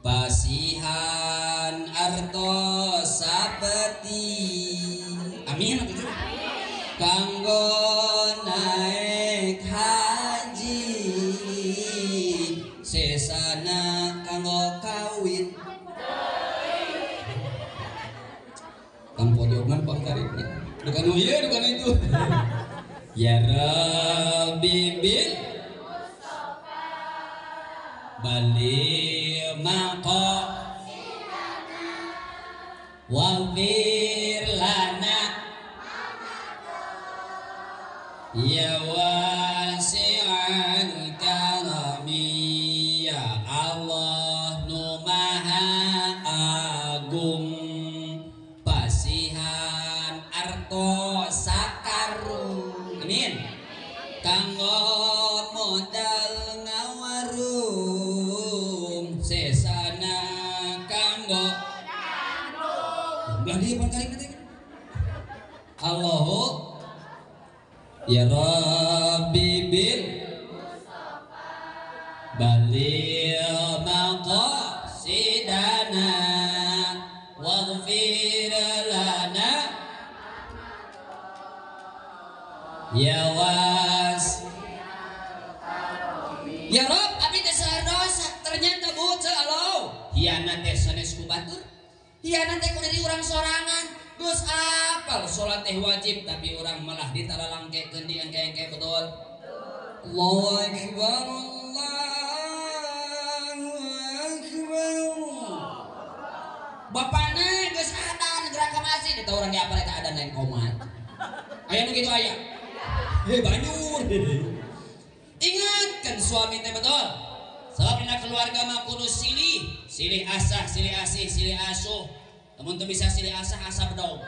pasihan arto sapeti amin atuh kanggo naik haji sesana kanggo kawin kang pojokman pangkaripna duka nu ieu duka nu itu. Ya Rabbi bil Mustafa bali maqasidana waghfir lana ya wasi'al karami ya Allah nu maha agung pasihan arto sakarung amin kanggo modal ngawarung sesana kanggo belah dieu pan karing teh Allahu ya Rabbi bil Mustafa balil maqasidana waghfir lana ya was ya Rob abdi teh saeur dosa ternyata bocah Allah hianat teh sanes ku batur hianat teh ku diri urang sorangan geus apal salat teh wajib tapi urang malah ditalalangkekeun diengke-engke betul. Allahu akbar Allahu akbar bapana geus adan gerak ka masjid eta urang ge apal eta adan lain komat aya nu kitu aya. Hei banjur. Ingatkan suami teh betul. Sebab dina keluarga mah kudu silih, silih asah, silih asih, silih asuh. Lamun teu bisa silih asah, asah bedog.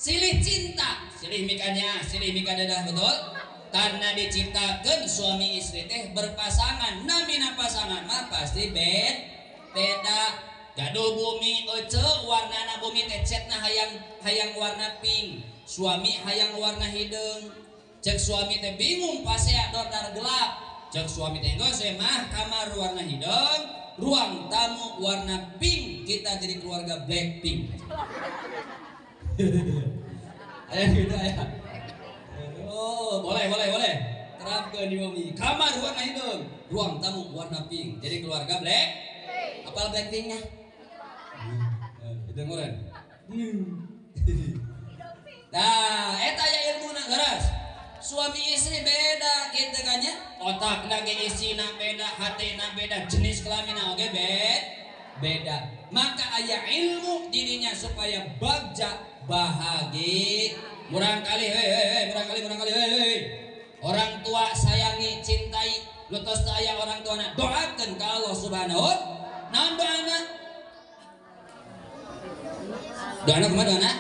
Silih cinta, silih mikanya, silih mikadedah betul. Karena diciptakan suami istri teh berpasangan, namina pasangan mah pasti beda. Gaduh bumi ece warnana bumi teh cetna hayang hayang warna pink. Suami hayang warna hideung. Cek suami teh bingung pasea dordar gelap. Cek suami teh geus we mah kamar warna hideung, ruang tamu warna pink, kita jadi keluarga Blackpink. Aya gitu aya. Oh, boleh boleh boleh. Terapkeun di bumi. Kamar warna hideung, ruang tamu warna pink. Jadi keluarga Black. Apal Blackpinknya? Hideung urang. Nah, eta aya ilmuna geus. Suami istri beda kitu kan nya. Otakna ge isina beda, hatina beda, jenis kelaminna oge beda. Maka aya ilmu dirinya supaya bagja bahagia. Murang kali hei hei hei, murang kali hei hei. Orang tua sayangi, cintai, lu tos teu aya orang tuana, doakeun ka Allah Subhanahu wa taala. Naon doana? Doana kumaha doana?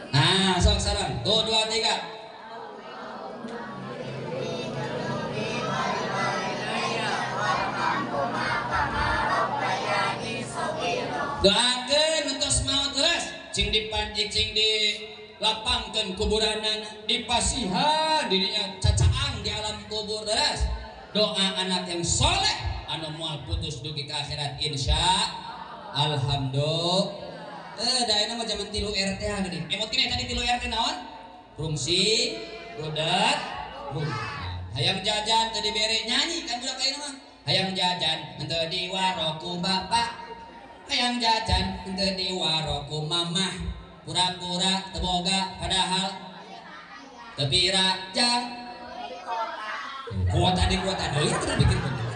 Nah, sok sareng. 2 2 3. Doakeun entos maot geus, cing dipanjik cing dilapangkeun kuburanana, dipasihan dirinya cacaang di alam kubur geus. Doa anak yang soleh anu moal putus dugi ka akhirat insya alhamdulillah. Da ayeuna mah zaman 3 RT geuning. Emot kene tadi 3 RT naon? Rungsi, rudet, rungkat. Hayang jajan teu dibere nyanyi kan budak ayeuna mah. Hayang jajan henteu diwaroku bapak. Hayang jajan henteu diwaroku mamah. Pura-pura teu boga padahal teu pira jang. Kuota di kuota deui teu pikir bener.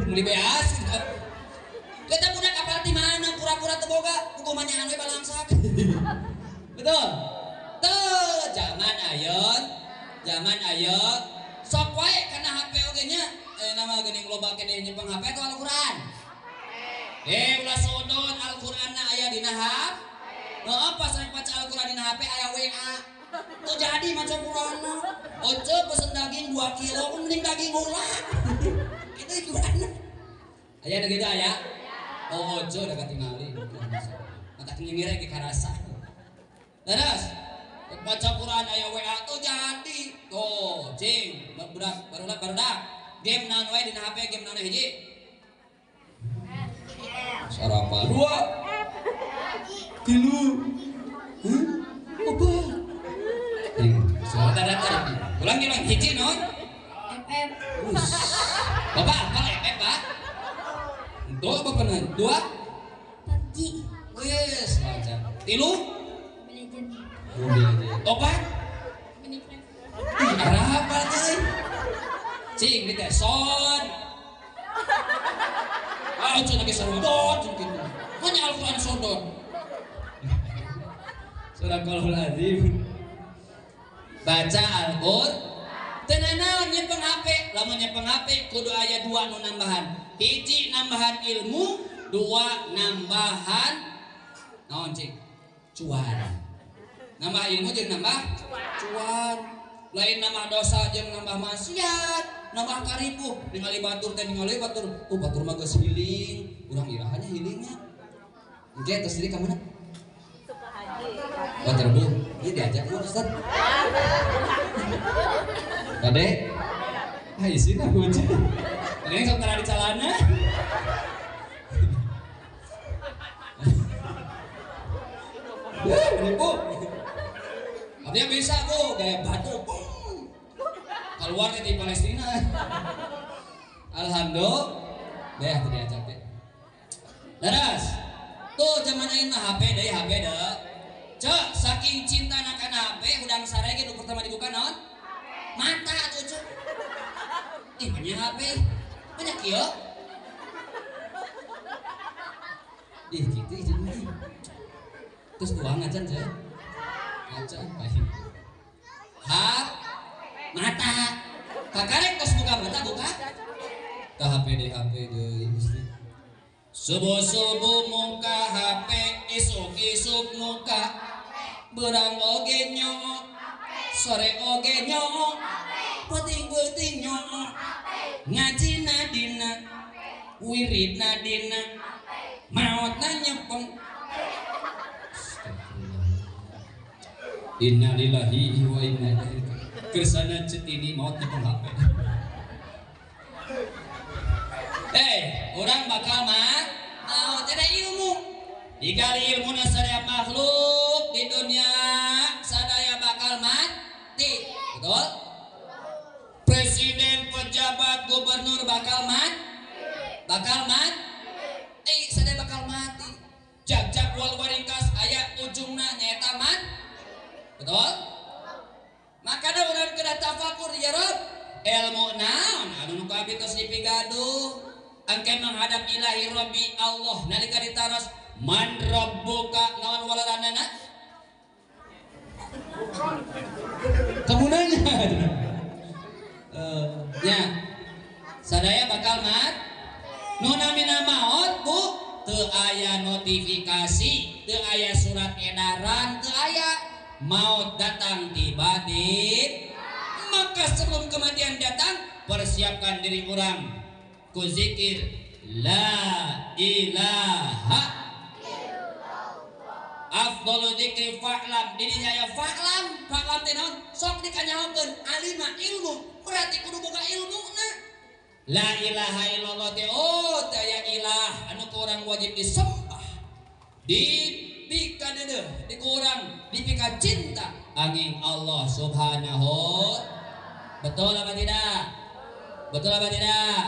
Meuli beas gitu. Kita budak apal di mana pura-pura teu boga, kuku manyahan we balangsak. Betul? Tuh, zaman ayeuna, zaman ayeuna sok wae kana HP oge nya. Nama geuning loba keneh nyepeng HP atau Al-Qur'an? Ulah sodon Al-Qur'anna aya dina HP. Heeh, pas rek baca Al-Qur'an dina HP aya WA. Tuh jadi maca Qur'anna. Oce pesen daging 2 kilo, mending daging heula. Itu Qur'anna. Aya nu kitu aya? Oh, oce udah katingali. Mata nyengir ge karasa. Terus baca Quran aya WA tuh jadi. Tuh, cing, budak barudak. Game naon wae dina HP, game naon hiji? Sarapa 2 3 4. Suara datang. Ulang ulang hiji naon? FF. Bapak apal FF, Pak? Tuh bapak naon? 2 PUBG. Wes, lancar. 3 Mobile Legends. Mobile Legends. Opat? Minecraft. Arah apa teh? Cing di teh son. Ah, cenah ge sarudot kitu. Mana Al-Qur'an sodot? Surah Al-Azim. Baca Al-Qur'an. Teu nanaon nyepeng HP, lamun nyepeng HP kudu aya 2 nu nambahan. Hiji nambahan ilmu, 2 nambahan naon cing? Cuan. Nambah ilmu jeung nambah cuan. Lain nambah dosa jeung nambah maksiat, nambah karipuh, ningali batur teh ningali batur. Oh, batur mah geus healing, urang irahanya healingnya. Engke tos deui ka mana? Sukahaji. Waterboom. Ieu diajak ku Ustaz. Kade? Ah, isina hujan. Mending sok tara di calana. Ribu. Artinya bisa bu, gaya batu, boom. Keluar di Palestina. Alhamdulillah, deh tadi diajak deh. Terus, tuh zaman ayeuna mah HP deui HP deh. Cek, saking cinta kana HP, udang sare ge nu pertama dibuka naon? Mata tuh cek. Ih, banyak HP, banyak kieu. Ih, gitu jadi. Terus uang acan cek. Acan baik. Hap mata. Kakarek tos buka mata buka. Tah HP deui HP deui mesti. Subuh-subuh muka HP, isuk-isuk muka. Berang oge nyoo, sore oge nyoo, peuting-peuting nyoo. Ngajina dina, wiridna dina, maotna nyepeng. Innalillahi wa inna ilaihi raji'un. Kersana cetini maut nyepeng HP. Orang bakal maut ada ilmu. Digali ilmu sadaya makhluk di dunia sadaya bakal mati. Betul? Presiden, pejabat, gubernur bakal mati. Bakal mati. Sadaya bakal mati. Jag-jag wal waringkas aya ujungna nyaeta mati. Betul? Makanya orang kena tafakur ya Rob. Ilmu naon anu nu kabeh tos dipigaduh. Engke menghadap ilahi Rabbi Allah nalika ditaros man rabbuka naon walaranana? Kamu nanya. Ya. Sadaya bakal mat. Nu namina maot bu teu aya notifikasi, teu aya surat edaran, teu aya. Maut datang tiba-tiba. Maka sebelum kematian datang, persiapkan diri orang ku zikir la ilaha illallah. Afdalu zikri fa'lam. Di dinya aya fa'lam, fa'lam teh naon? Sok dikanyahokeun alima ilmu, berarti kudu boga ilmuna. La ilaha illallah teh oh teh aya ilah anu ku urang wajib disembah. Dipika deudeuh, di ku urang dipika cinta angin Allah Subhanahu. Betul apa tidak? Betul apa tidak?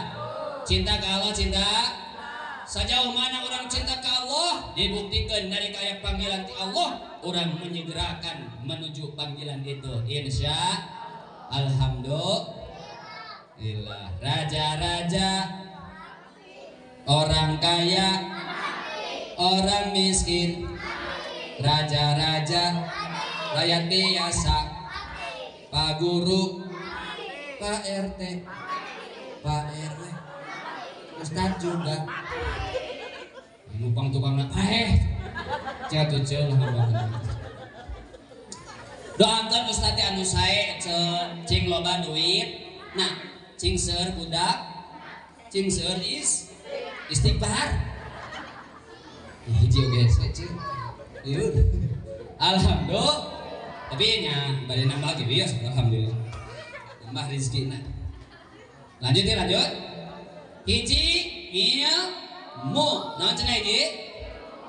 Cinta ke Allah, cinta. Sejauh mana orang cinta ke Allah, dibuktikan dari kaya panggilan ti Allah, orang menyegerakan menuju panggilan itu. Insya alhamdulillah. Raja-raja, orang kaya, orang miskin, raja-raja, rakyat biasa, Pak Guru, Pak RT, Pak RW, Ustadz juga. Numpang tukang nak, jatuh jauh lah. Doakan Ustadz anu sae cing loba duit, nah cing seueur budak, cing seueur is istighfar. Hiji oge cing. Liur. Alhamdulillah. Tapi nya bade nambah ge biasa alhamdulillah. Nambah rezekina. Lanjut ya lanjut. Hiji ilmu. Naon cenah hiji?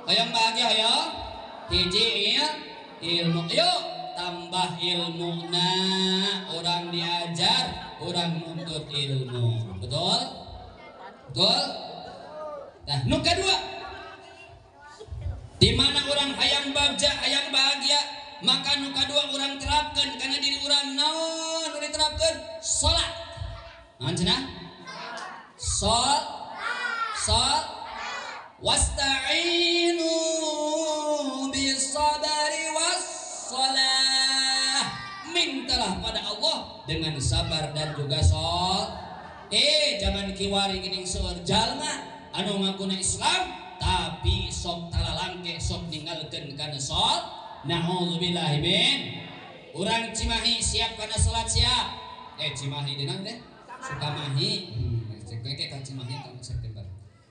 Hoyong bahagia hoyong. Hiji ilmu. Yuk tambah ilmuna, orang diajar, orang nuntut ilmu. Betul? Betul? Nah, nu kedua. Di mana orang hayang bagja, hayang bahagia, maka nu kadua orang terapkan karena diri orang naon nu diterapkan salat. Naon cenah? Sol sol wasta'inu bis sabri was shalah. Mintalah pada Allah dengan sabar dan juga sol. Zaman kiwari geuning seueur jalma anu ngakuna Islam tapi sok talalangke sok ninggalkeun kana sol. Na'udzubillahi min. Urang Cimahi siap kana salat siap. Cimahi dina teh Sukamahi. Cek ka Cimahi tahun September.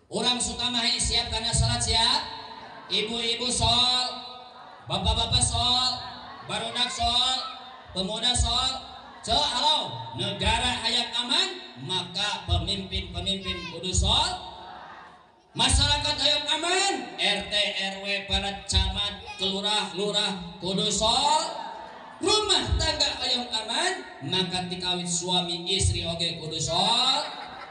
Urang Sukamahi siap kana salat siap. Ibu-ibu sol, bapak-bapak sol, barudak sol, pemuda sol. Cek halo, negara hayang aman, maka pemimpin-pemimpin kudu sol. Masyarakat hayang aman, RT RW para camat, kelurah, lurah kudu sol. Rumah tangga hayang aman, maka tikawin suami istri oge kudu sol.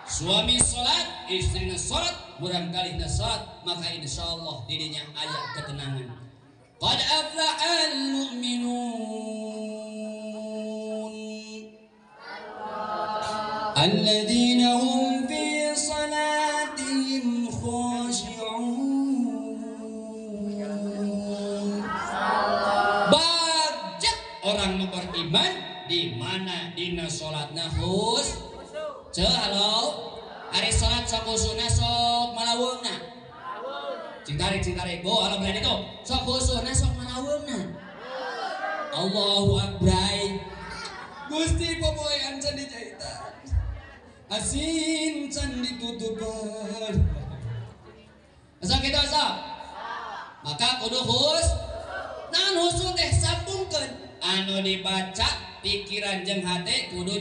Suami salat, istrina salat, murangkalihna salat, maka insyaallah dirinya aya ketenangan. Qad aflahal mu'minun alladzina hum fi salatihim khashi'un. Bagja orang nu beriman di mana dina salatna khus. Ceu halo, ari salat sok khusuna sok malaweungna. Cing tarik bo halo berani tuh. Sok khusuna sok malaweungna. Allahu akbar. Gusti popoean can dijahitan. Asin can ditutupan. Asa kitu asa? Maka kudu khus. Naon khusu teh sambungkeun anu dibaca pikiran jeung hate kudu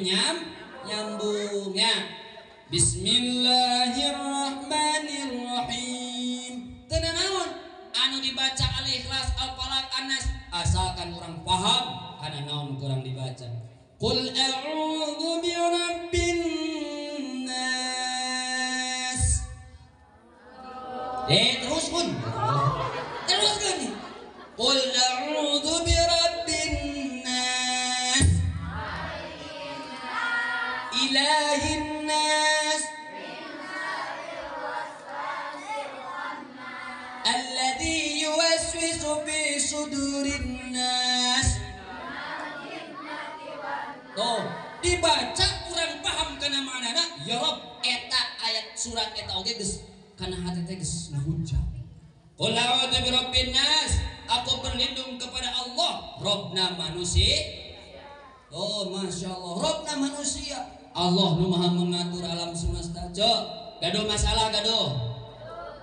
nyambungnya. Bismillahirrahmanirrahim. Teu naon anu dibaca Al-Ikhlas, Al-Falaq, An-Nas, asalkan orang paham kana naon kurang dibaca. Qul a'udzu birabbin nas. Teruskeun. Teruskeun. Qul a'udzu birabbin nas. Ilahin nas. Alladzi yuwaswisu fi sudurin nas. Tuh, dibaca kurang paham kana maknana, ya Rob, eta ayat surat eta oge geus kana hati teh geus ngahujat. Qul a'udzu birabbin nas, aku berlindung kepada Allah, Robna manusia. Oh, masya Allah, Robna manusia. Allah nu maha mengatur alam semesta. Cok, gaduh masalah gaduh.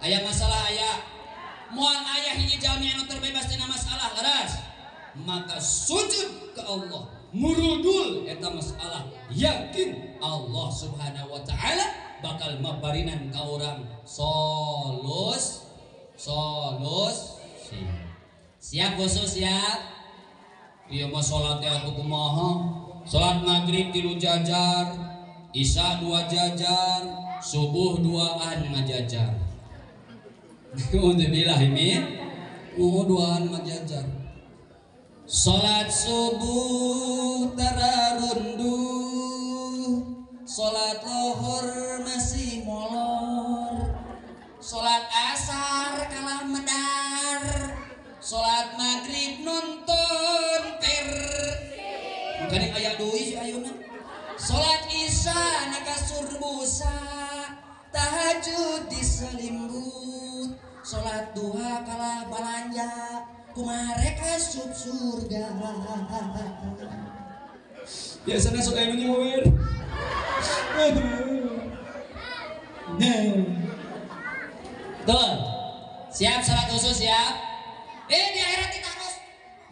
Aya masalah aya. Moal aya hiji jalmi anu terbebas tina masalah leres. Maka sujud ke Allah, murudul eta masalah, yakin Allah Subhanahu wa taala bakal mabarinan ka urang solus solusi. Siap khusus siap. Ieu mah salat teh atuh kumaha? Salat maghrib 3 jajar, isya 2 jajar, subuh 2an ngajajar. Alhamdulillah min. Oh duaan mah jajar. Salat subuh tararunduh, salat lohor masih molor, salat asar kalah medar, salat maghrib nonton per. Makanya aya deui ayeuna. Salat isya na kasur busa, tahajud diselimbut, salat duha kalah balanja, kumaha rek asup surga. Biasanya sok aya nu nyawer. Betul. Siap salat khusus siap? Di akhirat kita harus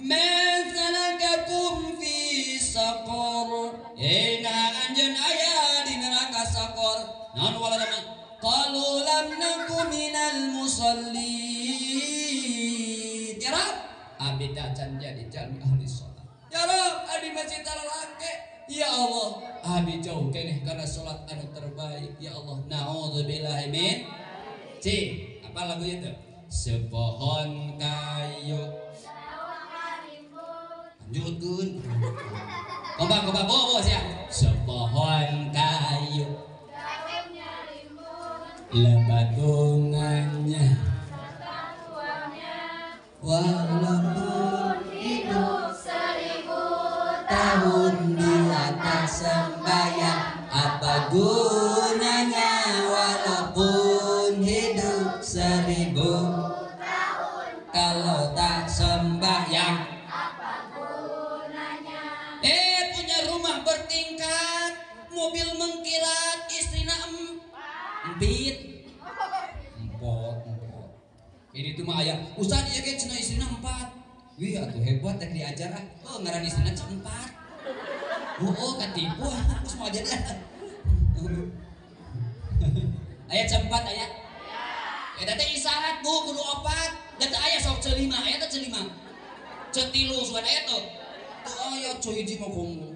man salakakum fi saqar. Nah anjeun aya di neraka saqar. Naon walana? Qalu lam naku minal musallin. Ya Rab, abdi tacan jadi jalmi ahli salat. Ya Rab, abdi masih taralake. Ya Allah, abdi jauh keneh karena salat anu terbaik. Ya Allah, naudzubillahi min. C, apa lagunya tuh? Sepohon kayu. Lanjutkeun. Kompak kompak bo siap. Sepohon kayu. Lebat bunganya, walaupun hidup 1000 tahun bila tak sembahyang, apa gunanya walaupun hidup 1000 tahun kalau tak sembahyang, apa gunanya? Punya rumah bertingkat, mobil mengkilat, istrina empit. Empot. Ini tuh mah aya ustaz ieu ge cenah istrina 4. Wih atuh hebat teh diajar ah. Oh ngaran istrina 4. Oh katipu geus moal jadi. Aya 4 aya. Eta teh isyarat Bu kudu 4. Da teu aya sok ce 5, aya teh ce 5. Ce 3 sugan aya tuh. Teu aya ce 1 mah komo.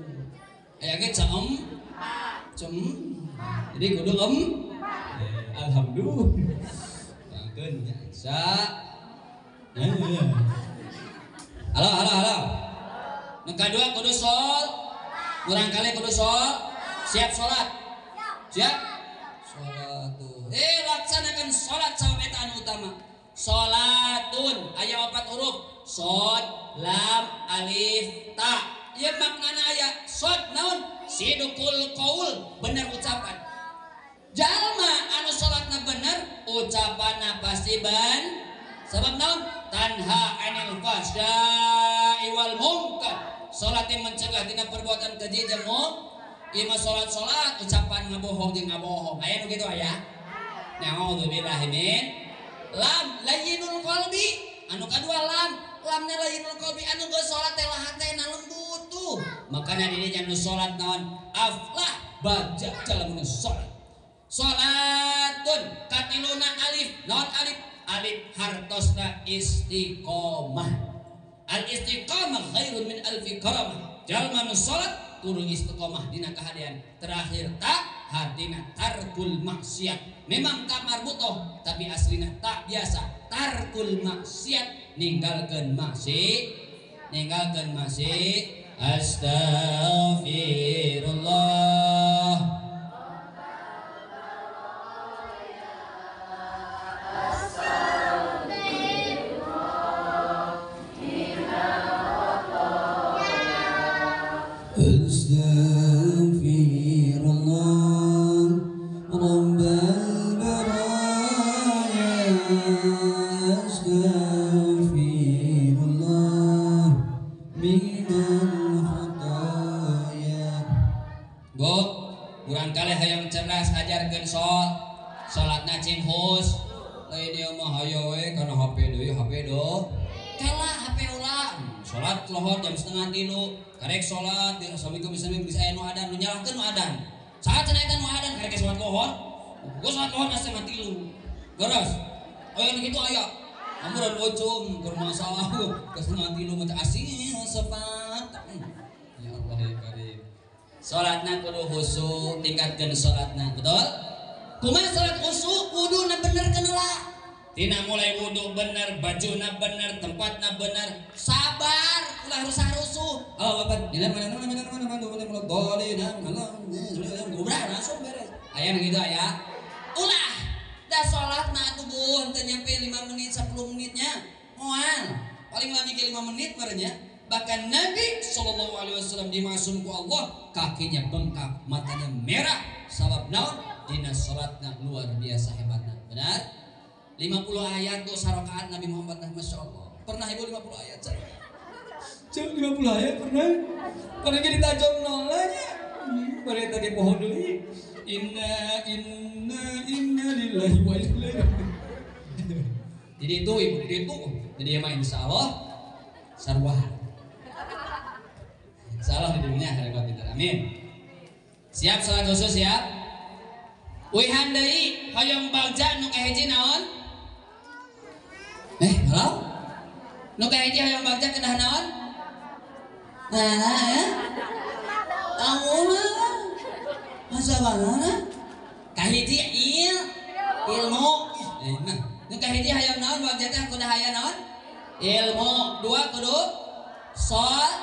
Aya ge ce 4. Ce. Jadi kudu em. Alhamdulillah. Bangkeun nya. Sa. Halo halo halo. Nu kadua kudu sol. Kurang kali kudu sol. Siap salat? Siap. Salat tuh. Laksanakan salat sama eta anu utama. Salatun aya 4 huruf. Sod, lam, alif, ta. Ieu maknana aya sod naon? Sidukul qaul, bener ucapan. Jalma anu salatna bener, ucapanna pasti ban. Sebab naon? Tanha anil fahsya'i wal munkar. Salat yang mencegah tina perbuatan keji jeung munkar. Ieu mah salat-salat ucapan ngabohong jeung ngabohong. Aya nu kitu aya? Na'udzubillahi min. Lam layyinul qalbi. Anu kadua lam, lamna layyinul qalbi anu geus salat teh hatena lembut tuh. Makana di dinya nu salat naon? Aflah baja jalma nu salat. Salatun katiluna alif, naon alif? Alif hartosna istiqomah. Al istiqomah khairun min alfi karamah. Jalma nu salat kudu istiqomah dina kahadean. Terakhir tak hartina tarkul maksiat. Memang tak marbutoh tapi aslina tak biasa. Tarkul maksiat, ninggalkeun maksiat, ninggalkeun maksiat. Astaghfirullah. Astaghfirullah Rabbal baraya, astaghfirullah minal khataya. Bu, urang kalih hayang cerdas ajarkeun salatna cing hus. Lain ieu mah hayo we kana HP deui, HP do. Kalah HP ulah. Salat lohor jam 2:30. Karek salat, assalamualaikum assalamualaikum geus aya nu adan, nu nyalahkeun nu adan. Saha cenah eta nu adan karek salat lohor? Gua salat lohor 2:30. Geus. Aya nu kitu aya. Amuran ojong keur masalah ke 2:30 mah asing sefat. Ya Allah ya Karim. Salatna kudu khusyuk, tingkatkeun salatna, betul? Kumaha salat khusyuk kuduna benerkeun heula. Tina mulai wudu bener, bajuna bener, tempatna bener, sabar, ulah rusah-rusuh. Oh, bapak, udah langsung beres. Aya nu gitu aya. Ulah, dah salatna atuh bu, henteu nyampe 5 menit, 10 menitnya. Moal, paling lami ke 5 menit merenya. Bahkan Nabi sallallahu alaihi wasallam dimasum ku Allah, kakinya bengkak, matanya merah, sabab naon? Dina salatna luar biasa hebatna. Benar? 50 ayat tuh sarokaat Nabi Muhammad, Masya Allah. Pernah ibu 50 ayat sarokaat? Cuk 50 ayat pernah? Pernah jadi tajam nolanya. Pernah tadi pohon dulu. Inna inna inna lillahi wa inna ilaihi. Jadi itu ibu, itu. Jadi ya mah insya Allah sarwah. Insya Allah di dunia hebat pintar. Amin. Siap salat khusus ya. Wihan deui hoyong bagja nu kahiji naon? Halo? Nu kahiji hoyong bagja kedah naon? Nah, ya. Allah. Masa banana? Kahiji ilmu. Nah, nu kahiji hoyong naon bagja teh kudu aya naon? Ilmu. Dua kudu salat.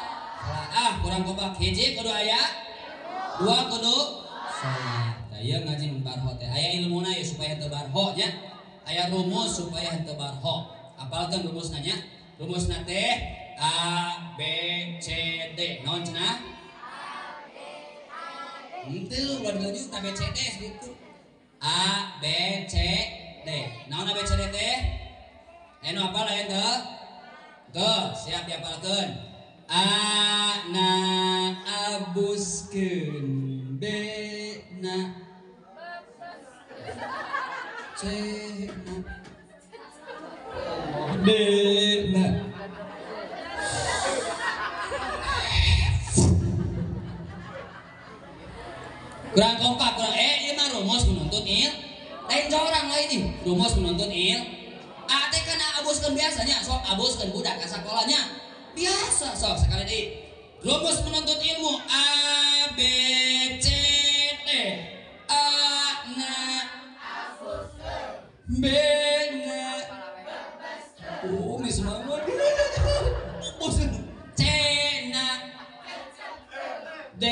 Ah, kurang gobak. Hiji kudu aya. Dua kudu salat. Ieu ngaji barho teh aya ilmuna ya supaya teu barho nya. Aya rumus supaya henteu barho. Apalkeun rumusna nya? Rumusna teh A B C D. Naon cenah? A B A D. Henteu ulah dilanjut A B C D gitu. A B C D. Naon A B C D teh? Aya nu apal aya teu? Teu, siap diapalkeun. A na abuskeun B na C na D na. Kurang kompak, kurang ieu mah rumus menuntut il. Lain jorang lain nih, rumus menuntut il. A teh kana abuskeun biasanya, sok abuskeun budak ka sakolanya. Biasa sok sekali deui. Rumus menuntut ilmu A B C D. A na B na. Oh, mi semangat. C na D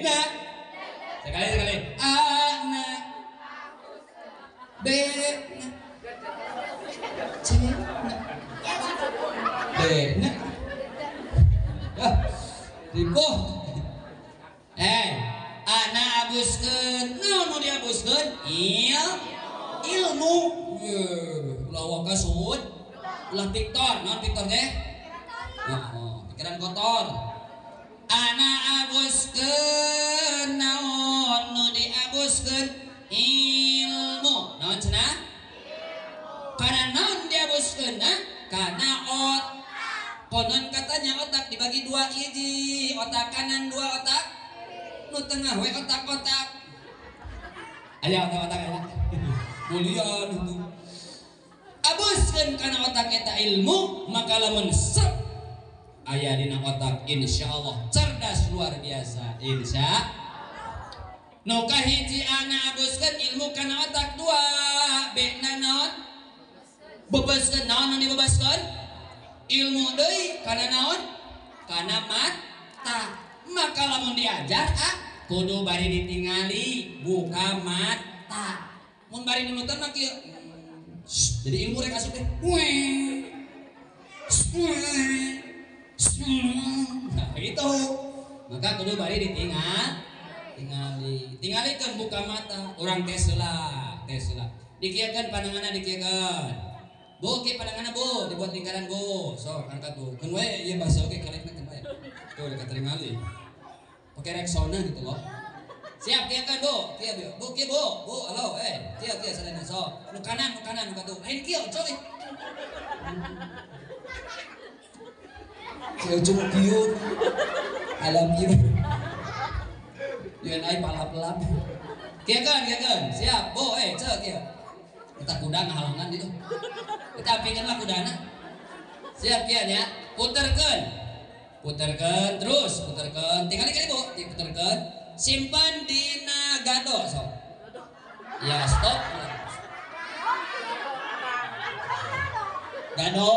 na. Sekali sekali. A na B na C na D na. Ah, ribuh. Ana abuskeun. Naon nu diabuskeun? Ilmu. Ulah waka suud. Ulah piktor. Naon piktor teh? Oh, pikiran kotor. Ana abuskeun. Naon nu diabuskeun? Ilmu. Naon cenah? Karena naon diabuskeunna? Karena otak. Konon katanya otak dibagi dua hiji, otak kanan dua otak nu tengah we otak-otak. Aya otak-otak aya. Mulian itu. Abuskeun kana otak eta ilmu, maka lamun sep aya dina otak insyaallah cerdas luar biasa insya. Nu kahiji ana abuskeun ilmu kana otak dua, B na naon? Bebaskeun naon nu dibebaskeun? Ilmu deui kana naon? Kana mata. Maka lamun diajar kudu bari ditingali buka mata. Mun bari nunutan mah kieu. Jadi ilmu rek asup teh. Nah, gitu. Maka kudu bari ditingal, tingali. Tingalikeun buka mata. Urang tes heula, tes heula. Dikieukeun pandanganna dikieukeun. Bu, kieu pandanganna Bu, dibuat lingkaran Bu. Sok angkat Bu. Keun we ieu bahasa oge kalekna keun we. Tuh dekat tingali. Pakai Rexona gitu loh. Siap kieu kan Bu, kieu Bu, Bu kieu Bu, Bu halo kieu kieu sadayana sok. Nu kanan, nu kanan nu katuh. Lain kieu coy. Kieu cuma kieu. I love you. UNI palap-lap. Kieu kan, kieu kan. Siap, Bu, ceu kieu. Kita kuda ngahalangan gitu. Kita apikeun lah kudana. Siap kieu nya. Puterkeun. Puterkeun terus, puterkeun. Tinggali kali Bu, puterkeun. Simpan dina gado sok. Ya, stop. Dano.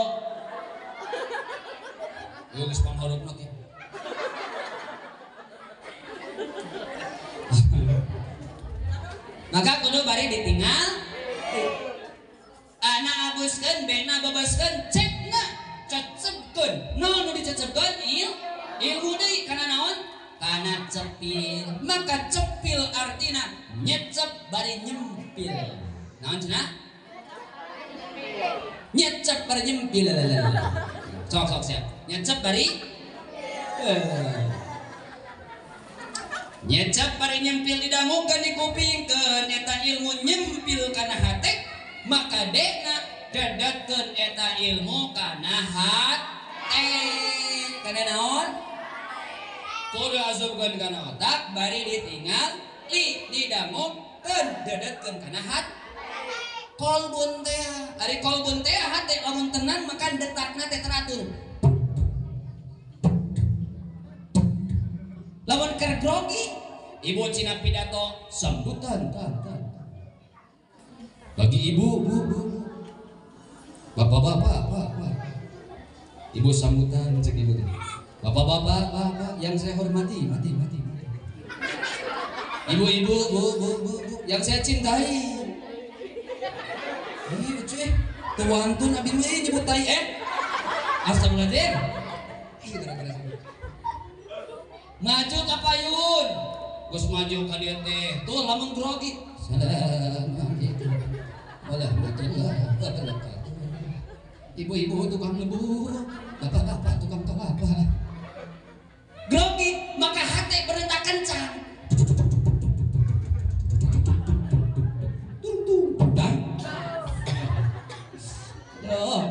Ieu geus pangharupna kieu. Maka kudu bari ditinggal. Ana abuskeun, bena bebaskeun, cekna cecepkeun. Naon nu dicecepkeun? Ilmu deui kana naon? Kana cepil. Maka cepil artina nyecep bari nyempil. Naon cenah? Nyecep bari nyempil. Sok sok siap. Nyecep bari nyecep bari nyempil didangukeun dikupingkeun eta ilmu nyempil kana hate, maka dekna dedetkeun eta ilmu kana hate. Kana naon? Kudu asupkeun kana otak bari ditinggal li didangukeun dedetkeun kana hate. Kolbun teh, ari kolbun teh hate lamun tenang maka detakna teh teratur. Lamun keur grogi, ibu cina pidato sambutan tan tan. Bagi ibu, bu, bu, bapak-bapak, pak, pak. Ibu sambutan cek ibu teh. Bapak-bapak, pak, pak, yang saya hormati, mati, mati, mati. Ibu-ibu, bu, bu, bu, bu, yang saya cintai. Ini lucu eh, tuantun abi mah nyebut tai eh. Astagfirullahaladzim. Ih, gara-gara saya. Maju ka payun. Geus maju ka dieu teh. Tuh lamun grogi. Assalamualaikum warahmatullahi wabarakatuh. Ibu-ibu tukang lebu, bapak-bapak tukang kelapa. Grogi, maka hati berdetak kencang. Tung tung dang. Loh.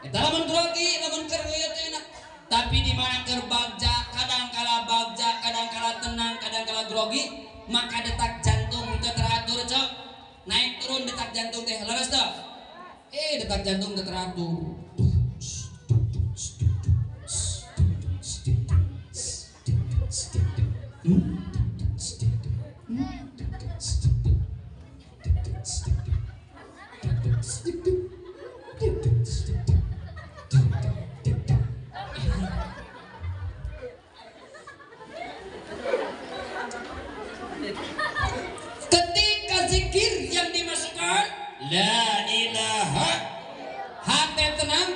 Eta lamun grogi, lamun keur teh enak. Tapi di mana keur bagja, kadang kala bagja, kadang kala tenang, kadang kala grogi, maka detak jantung teu teratur, cok. Naik turun detak jantung teh, leres teu? Detak jantung teu teratur. Ketika zikir yang dimasukkan la ilaha, hati tenang,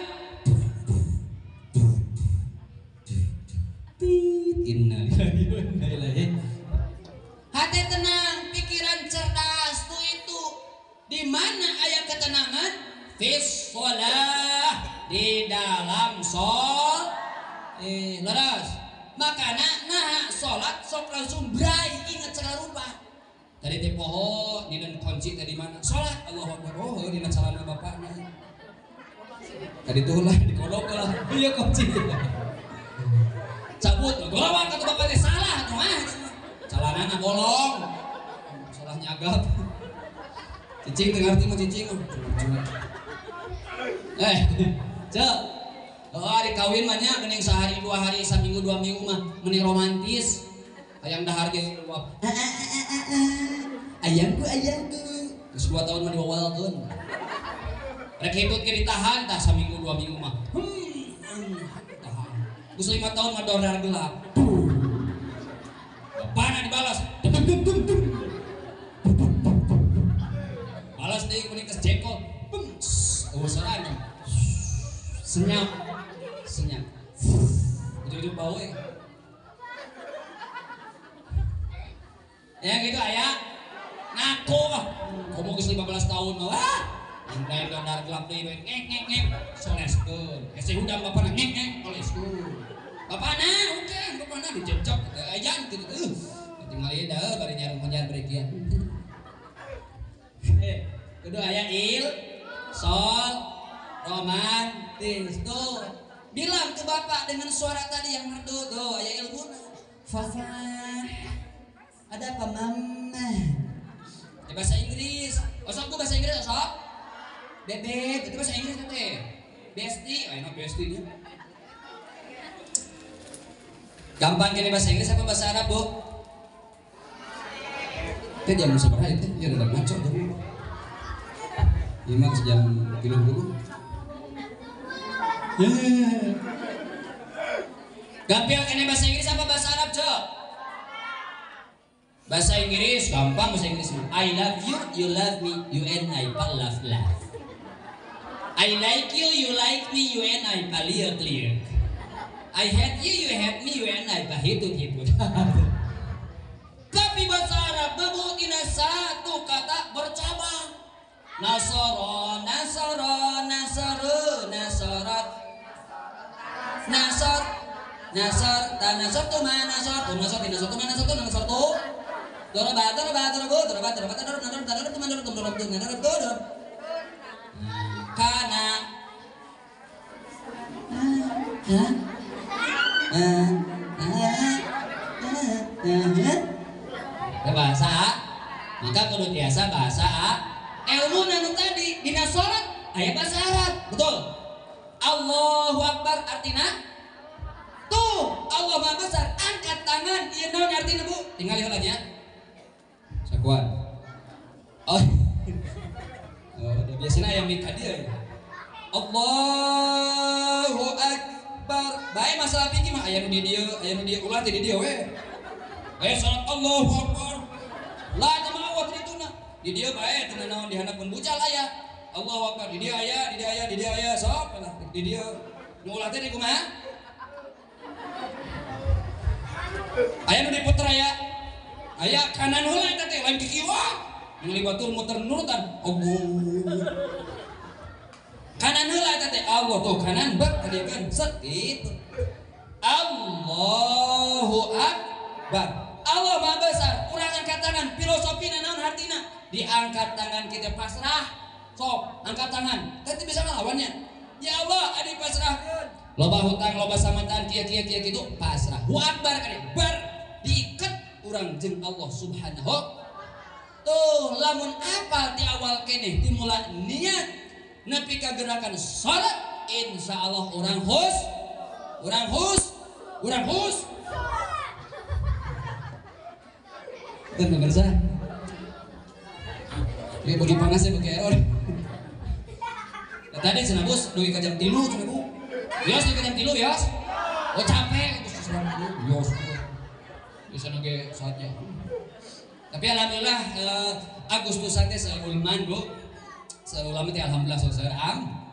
hati tenang, pikiran cerdas. Tuh itu di mana ayat ketenangan? Fis sholah, di dalam sol. Leres. Makana nah sholat sok langsung bray ingat segala rupa. Tadi teh poho dina kunci tadi mana? Sholat Allahu Akbar. Oh, dina calana bapakna. Tadi tuh lah dikolok lah. Iya kunci. Cabut, golawang kata bapaknya salah tuh ah. Calanana bolong. Salah nyagap. Cicing teu ngarti mah cicing. Cek. Oh, hari kawin mah nya mending sehari dua hari, seminggu dua minggu mah mending romantis. Hayang dahar ge luap. Ayangku ayangku. Terus 2 tahun mah diwawalkeun. Rek hitut ge ditahan tah seminggu dua minggu mah. Tahan. Geus 5 tahun mah dordar gelap. Bapana dibalas. Dum dum dum dum. Balas deui mending geus jengkol. Bum. Eueuh sorana. Senyap. Senyap. Ujung-ujung bau ya. Ya gitu ayah. Ngaku ah. Komo geus 15 tahun mah. Wah. Lain dondar gelap deui we. Ngek ngek ngek. Soleskeun. Hese hudang bapana ngek ngek soleskeun. Bapana oke, bapana dijejok ayan gitu. Tinggal ieu da bari nyarung-nyarung brekian. Kudu aya il sol romantis tuh. Bilang ke bapak dengan suara tadi yang merdu tuh, aya ilmuna. Fafa, ada apa mama? Ya, bahasa Inggris. Osok ku bahasa Inggris osok. Bebek, itu bahasa Inggris teh. Besti, enak besti dia. Gampang kini bahasa Inggris apa bahasa Arab, Bu? Teh jam sabaraha teh? Ya udah ngaco tuh. Ieu mah jam 30. Gampil kene bahasa Inggris apa bahasa Arab, Cok? Bahasa Inggris gampang, bahasa Inggris mah. I love you, you love me, you and I pal love love. I like you, you like me, you and I pal clear. I hate you, you hate me, you and I pal hitut hitut. Tapi bahasa Arab mah satu kata bercabang. Nasoro, nasoro, nasoru, nasorot, nasor, nasor, ta nasor tu ma nasor tu nasor ti nasor tu ma nasor tu nasor tu. Doroba, doroba, dorobu, doroba, doroba, dorob, dorob, dorob, tu dorob, dorob, tu dorob, dorob. Kana. Bahasa maka kudu biasa bahasa ilmu nanu tadi dina salat aya bahasa Arab, betul. Allahu Akbar artina tuh Allah Maha Besar, angkat tangan ieu naon artina Bu? Tinggal heula nya. Sakuan. Oh. Oh, biasanya aya mika dieu ya. Allahu Akbar. Bae masalah fikih mah aya nu di dieu, aya nu di ulah teh di dieu we. Aya salat Allahu Akbar. Lah teu mawa teh dituna. Di dieu bae teu naon dihandapeun bucal aya. Allahu Akbar di dieu aya, di dieu aya, di dieu aya, sok lah di dieu. Nu ulah teh di kumaha? Aya nu diputer aya. Aya kanan heula eta teh lain ke kiwa. Ningali batur muter nurutan. Allah. Kanan heula eta teh Allah tuh kanan bek ka dieu kan set gitu. Allahu Akbar. Allah Maha Besar. Urang angkat tangan, filosofina naon hartina? Diangkat tangan kita pasrah. Sok, angkat tangan. Tadi bisa ngelawannya. Ya Allah, adi pasrahkeun. Loba hutang, loba samatan, kieu kieu kieu kitu pasrah. Hu akbar kade bar diiket urang jeung Allah Subhanahu. Tuh lamun apal di awal keneh dimula niat nepi ka gerakan salat, insyaallah urang hus, urang hus, urang hus. Dan pemirsa, ini bagi panas ya bagi error. Nah, tadi cenah bos dugi ka jam 3 cenah Bu. Yos dugi ka jam 3 yos. Oh capek terus jam 3 yos. Bisa nage saatnya. Tapi alhamdulillah Agustusan teh saulman Bu. Saulama teh alhamdulillah seueur am.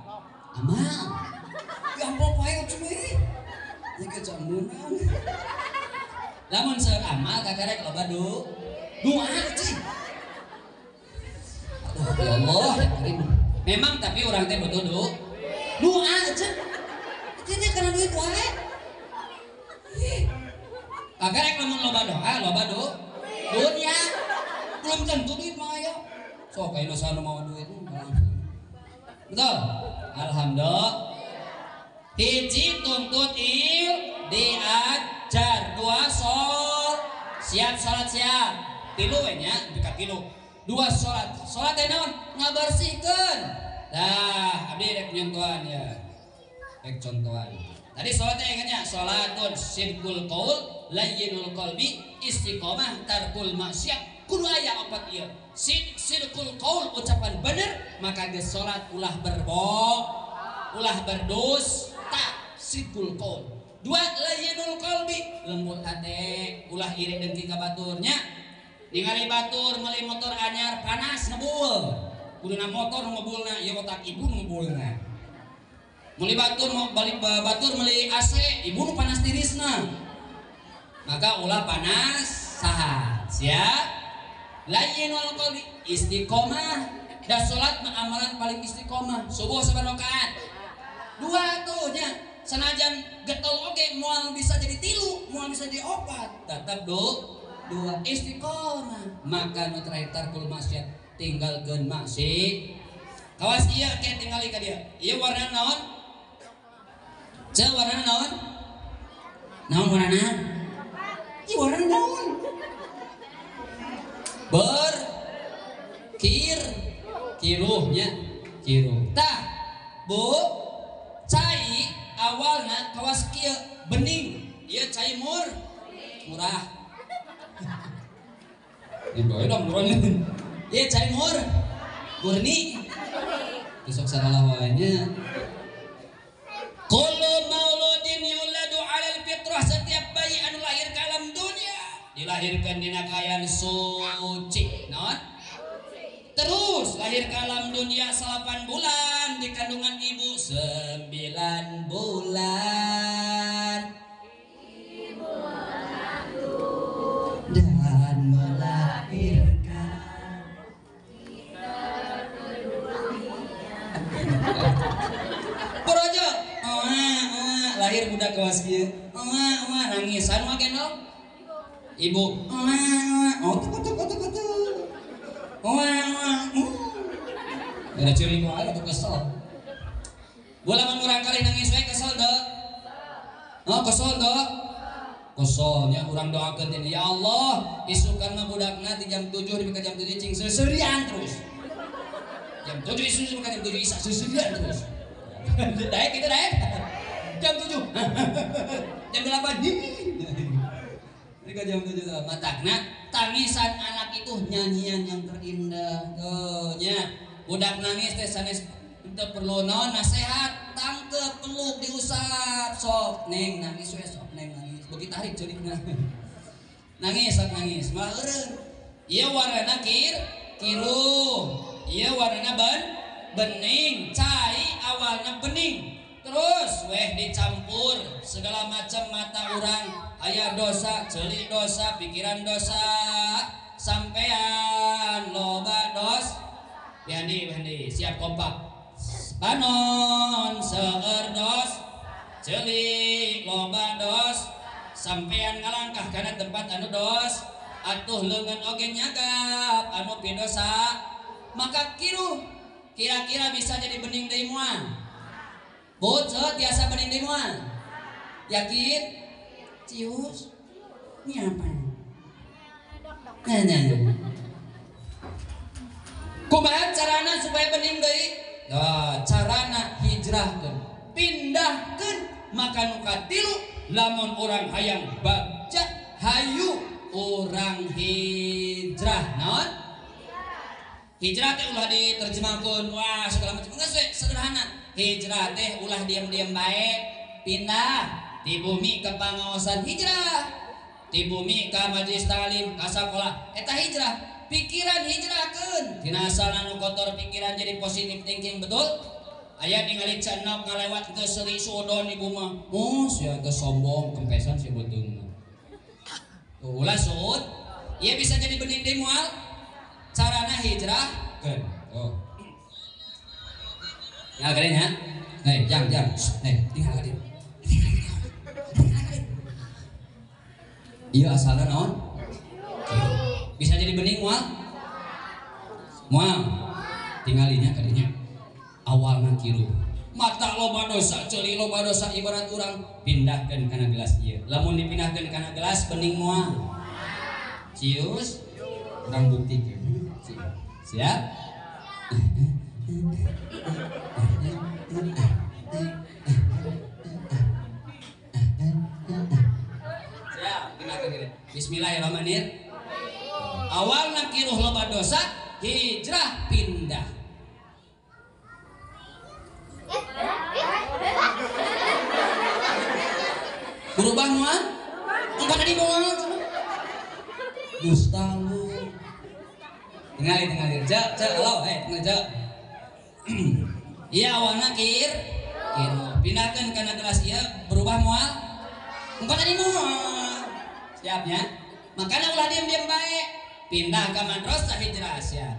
Amal. Ya ampun pae cenah ieu. Ieu ge camunan. Lamun seueur amal kakarek loba du. Doa cing. Aduh ya Allah ya Karim. Memang tapi orang teh butuh doa aja. Jadi karena duit wae. Kakarek lamun loba doa, loba dunia. Belum tentu duit mah aya. Sok aya nu sanu mawa duit. Betul? Alhamdulillah. Hiji tuntut il diajar, dua sol siap salat siap. Tilu we nya, dekat tilu. Dua salat. Salat teh naon? Ngabersihkeun. Dah, abdi rek nyontohan ya. Rek contohan. Tadi salat teh ingatnya, salatun sidqul qaul, layyinul qalbi, istiqomah, tarkul maksiat. Kudu aya opat ieu. Sidqul qaul ucapan bener, maka geus salat ulah berbohong, ulah berdusta, sidqul qaul. Dua layyinul qalbi, lembut hate, ulah iri dengki ka baturnya. Ningali batur meuli motor anyar panas ngebul. Kuduna motor nu ngebulna, ieu otak ibu nu ngebulna. Meuli batur mau balik batur meuli AC, ibu nu panas tirisna. Maka ulah panas saha. Siap? Layyinul qalbi, istiqomah. Da salat mah amalan paling istiqomah. Subuh saban rakaat. Dua tuh nya. Senajan getol oge moal bisa jadi tilu, moal bisa jadi opat. Tetap dua istiqomah. Maka nu terakhir tarkul maksiat, tinggalkeun maksiat. Kawas ieu ke tingali ka dieu. Ieu warna naon? Ceu warna naon? Naon warnana? Ieu warna naon? Ber kir kiruhnya kiruh. Tah, Bu, cai awalna kawas kieu bening. Ieu cai murah. Ieu dong murah. Ieu cai murni. Besok salah wae nya. Qul dilahirkan dina kaayaan suci. Naon? Terus lahir ke alam dunia 8 bulan di kandungan ibu 9 bulan. Ibu mengandung dan melahirkan kita keduanya. Porojo, lahir budak kelas kieu. Nangis anu gendong. Ibu, oh tuh tuh tuh tuh. Ada curi wae atuh kesel. Bola mun urang kali nangis wae kesel deu. Oh kesel deu. Keselnya urang doakeun teh ya Allah, isukan mah budakna di jam 7 di jam 7 cing seuseurian terus. Jam 7 isuk ka jam 7 isa seuseurian terus. Daek kitu daek. Jam 7. Jam 8. Ini ke jam 7 matakna tangisan anak itu nyanyian yang terindah. Tuh nya budak nangis teh sanes teu perlu naon nasihat, tangkep peluk diusap sok neng nangis we sok neng nangis. Beuki tarik ceurikna. Nangis sok nangis malah eureun. Ieu warnana kiruh. Ieu warnana bening, cai awalna bening. Terus weh dicampur segala macam mata orang, aya dosa, ceuli dosa, pikiran dosa, sampean loba dos. Bihandi, bihandi, siap kompak. Panon seueur dos, ceuli loba dos, sampean ngalangkah kana tempat anu dos, atuh leungeun oge nyagap anu pidosa, maka kiruh kira-kira bisa jadi bening deui moal. Bocah tiasa bening deui moal. Yakin? Cius? Ini apa? Nah. Kumaha carana supaya bening deui? Nah, carana hijrahkeun, pindahkeun maka nu katilu lamun urang hayang bagja hayu urang hijrah. Naon? Hijrah teh ulah diterjemahkeun wah segala macam. Geus we sederhana. Hijrah teh ulah diam-diam bae, pindah di bumi ke pangaosan hijrah, di bumi ke majelis taklim, ka sakola, eta hijrah. Pikiran hijrahkeun, tina asalna nu kotor pikiran jadi positif thinking betul. Aya ningali cenok ngalewat geus seuri sodon ibu mah. Oh, sia geus sombong kempesan si beuteungna. Tuh ulah suud, ieu bisa jadi bening deui moal. Carana hijrahkeun. Tuh. Tinggal kalian ya. Hei, jang, jang. Hei, tinggal kalian. Tinggal kalian. Iya asalnya naon? Bisa jadi bening moal? Moal. Tinggalinya kadinya. Awalna kiruh. Mata loba dosa, ceuli loba dosa ibarat urang pindahkeun kana gelas ieu. Lamun dipindahkeun kana gelas bening moal. Cius, urang buktikeun. Siap? Siap, pindahkeun gini. Bismillahirrahmanirrahim. Awalna kiruh loba dosa, hijrah pindah. Berubah moal? Enggak tadi moal. Dusta lu. Tingali, tingali. Cek, cek, halo, tinggal cek. Iya awalna kiruh. Pindahkeun kana gelas ieu berubah moal? Enggak tadi moal. Siapnya? Makanya ulah diam-diam bae. Pindah ke madrasah hijrah siap.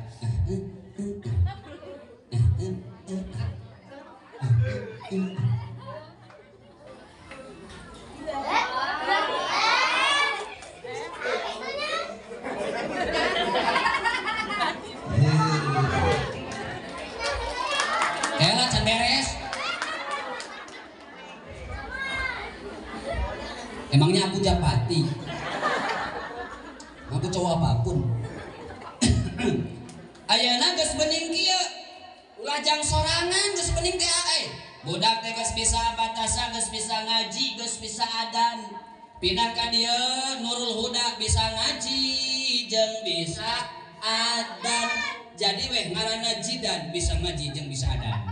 Elah can beres. Emangnya aku Japati? Aku cowok apapun. Ayeuna geus bening kieu. Ulah jang sorangan geus bening teh ae. Budak teh geus bisa batasa, geus bisa ngaji, geus bisa adan. Pindah ka dieu Nurul Huda bisa ngaji jeung bisa adan. Jadi weh ngaranna Jidan bisa ngaji jeung bisa adan.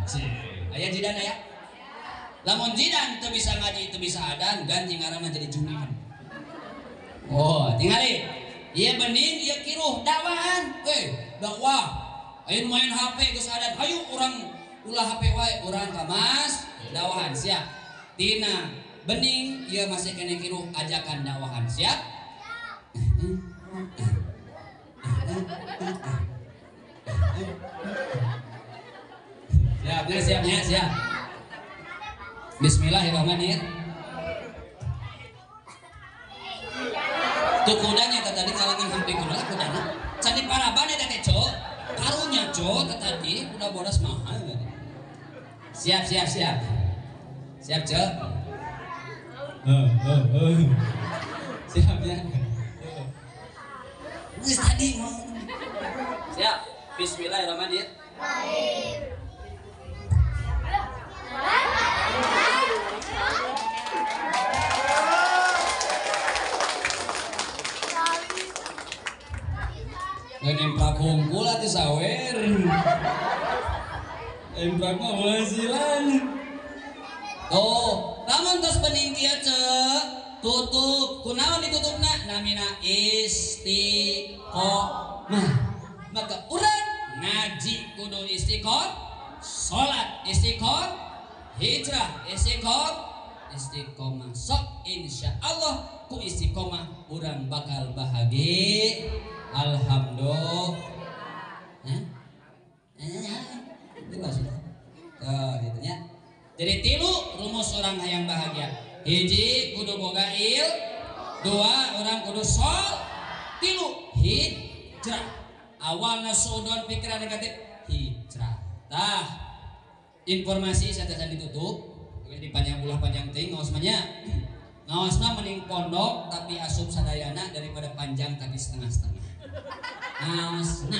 Aya Jidan aya? Lamun Jidan teu bisa ngaji teu bisa adan ganti ngaranna jadi Junan. Oh, tingali. Ieu bening ieu kiruh dakwahan. Dakwah. Ayo main HP geus adan. Hayu urang ulah HP wae urang ka mas dakwahan siap. Tina bening ieu masih kene kiruh ajakan dakwahan siap. Siap, siap, siap. Bismillahirrahmanirrahim. Tuh kudanya tadi kalangan hampir kuda lah kudana. Candi paraban eta teh cok. Karunya cok tadi kuda bodas mahal. Siap, siap, siap. Siap, cok. Siap ya. Geus tadi mau. Siap. Bismillahirrahmanirrahim. Ngemplak hungkul atuh sawer. Emplak mah penghasilan. Tuh, lamun tos bening kieu ceu, tutup. Kunaon ditutupna? Namina istiqomah. Maka urang ngaji kudu istiqomah, salat istiqomah, hijrah istiqomah, istiqomah. Sok insyaallah ku istiqomah urang bakal bahagia. Alhamdulillah. Tuh, gitu nya. Jadi tilu rumus orang hayang bahagia. Hiji kudu boga il, dua orang kudu sol, tilu hijrah. Awalna sudon pikiran negatif hijrah. Tah, informasi saya ditutup. Di panjang ulah panjang teuing ngaos mah nya. Ngaos mah mending pondok tapi asup sadayana daripada panjang tapi setengah-setengah. Ngaosna.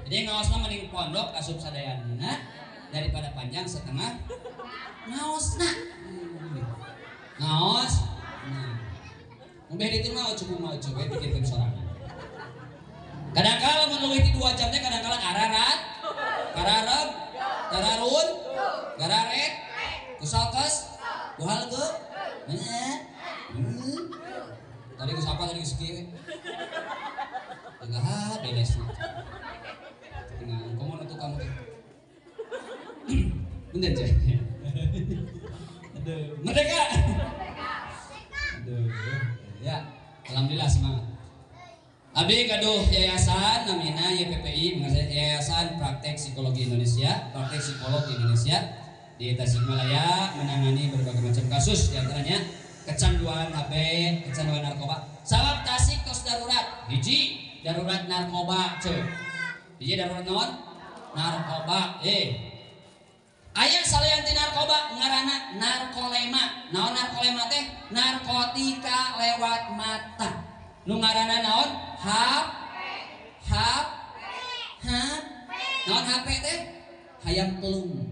Jadi ngaos mah mending pondok asup sadayana daripada panjang setengah. Ngaosna. Ngaos. Nah. Mun beh ditu mah cukup mah cukup pikirkeun sorangan. Kadang-kala mun leuwih ti 2 jam teh kadang-kala ararat, karareb, kararun, gararet, kusalkes, kuhalge. Tadi geus apa tadi geus kieu. Enggak beres. Dengan komo nutu kamu teh. Bentar aja. Aduh, merdeka. Aduh. Ya, alhamdulillah semangat. Abdi gaduh yayasan namina YPPI, Yayasan Praktek Psikologi Indonesia, Praktek Psikologi Indonesia di Tasikmalaya menangani berbagai macam kasus, diantaranya kecanduan HP, kecanduan narkoba. Sabab Tasik tos darurat, hiji darurat narkoba, cuy. Hiji darurat naon? Narkoba. Aya salayan ti narkoba ngaranna narkolema. Naon narkolema teh? Narkotika lewat mata. Nu ngaranna naon? H H H. Naon HP teh? Hayam pelung.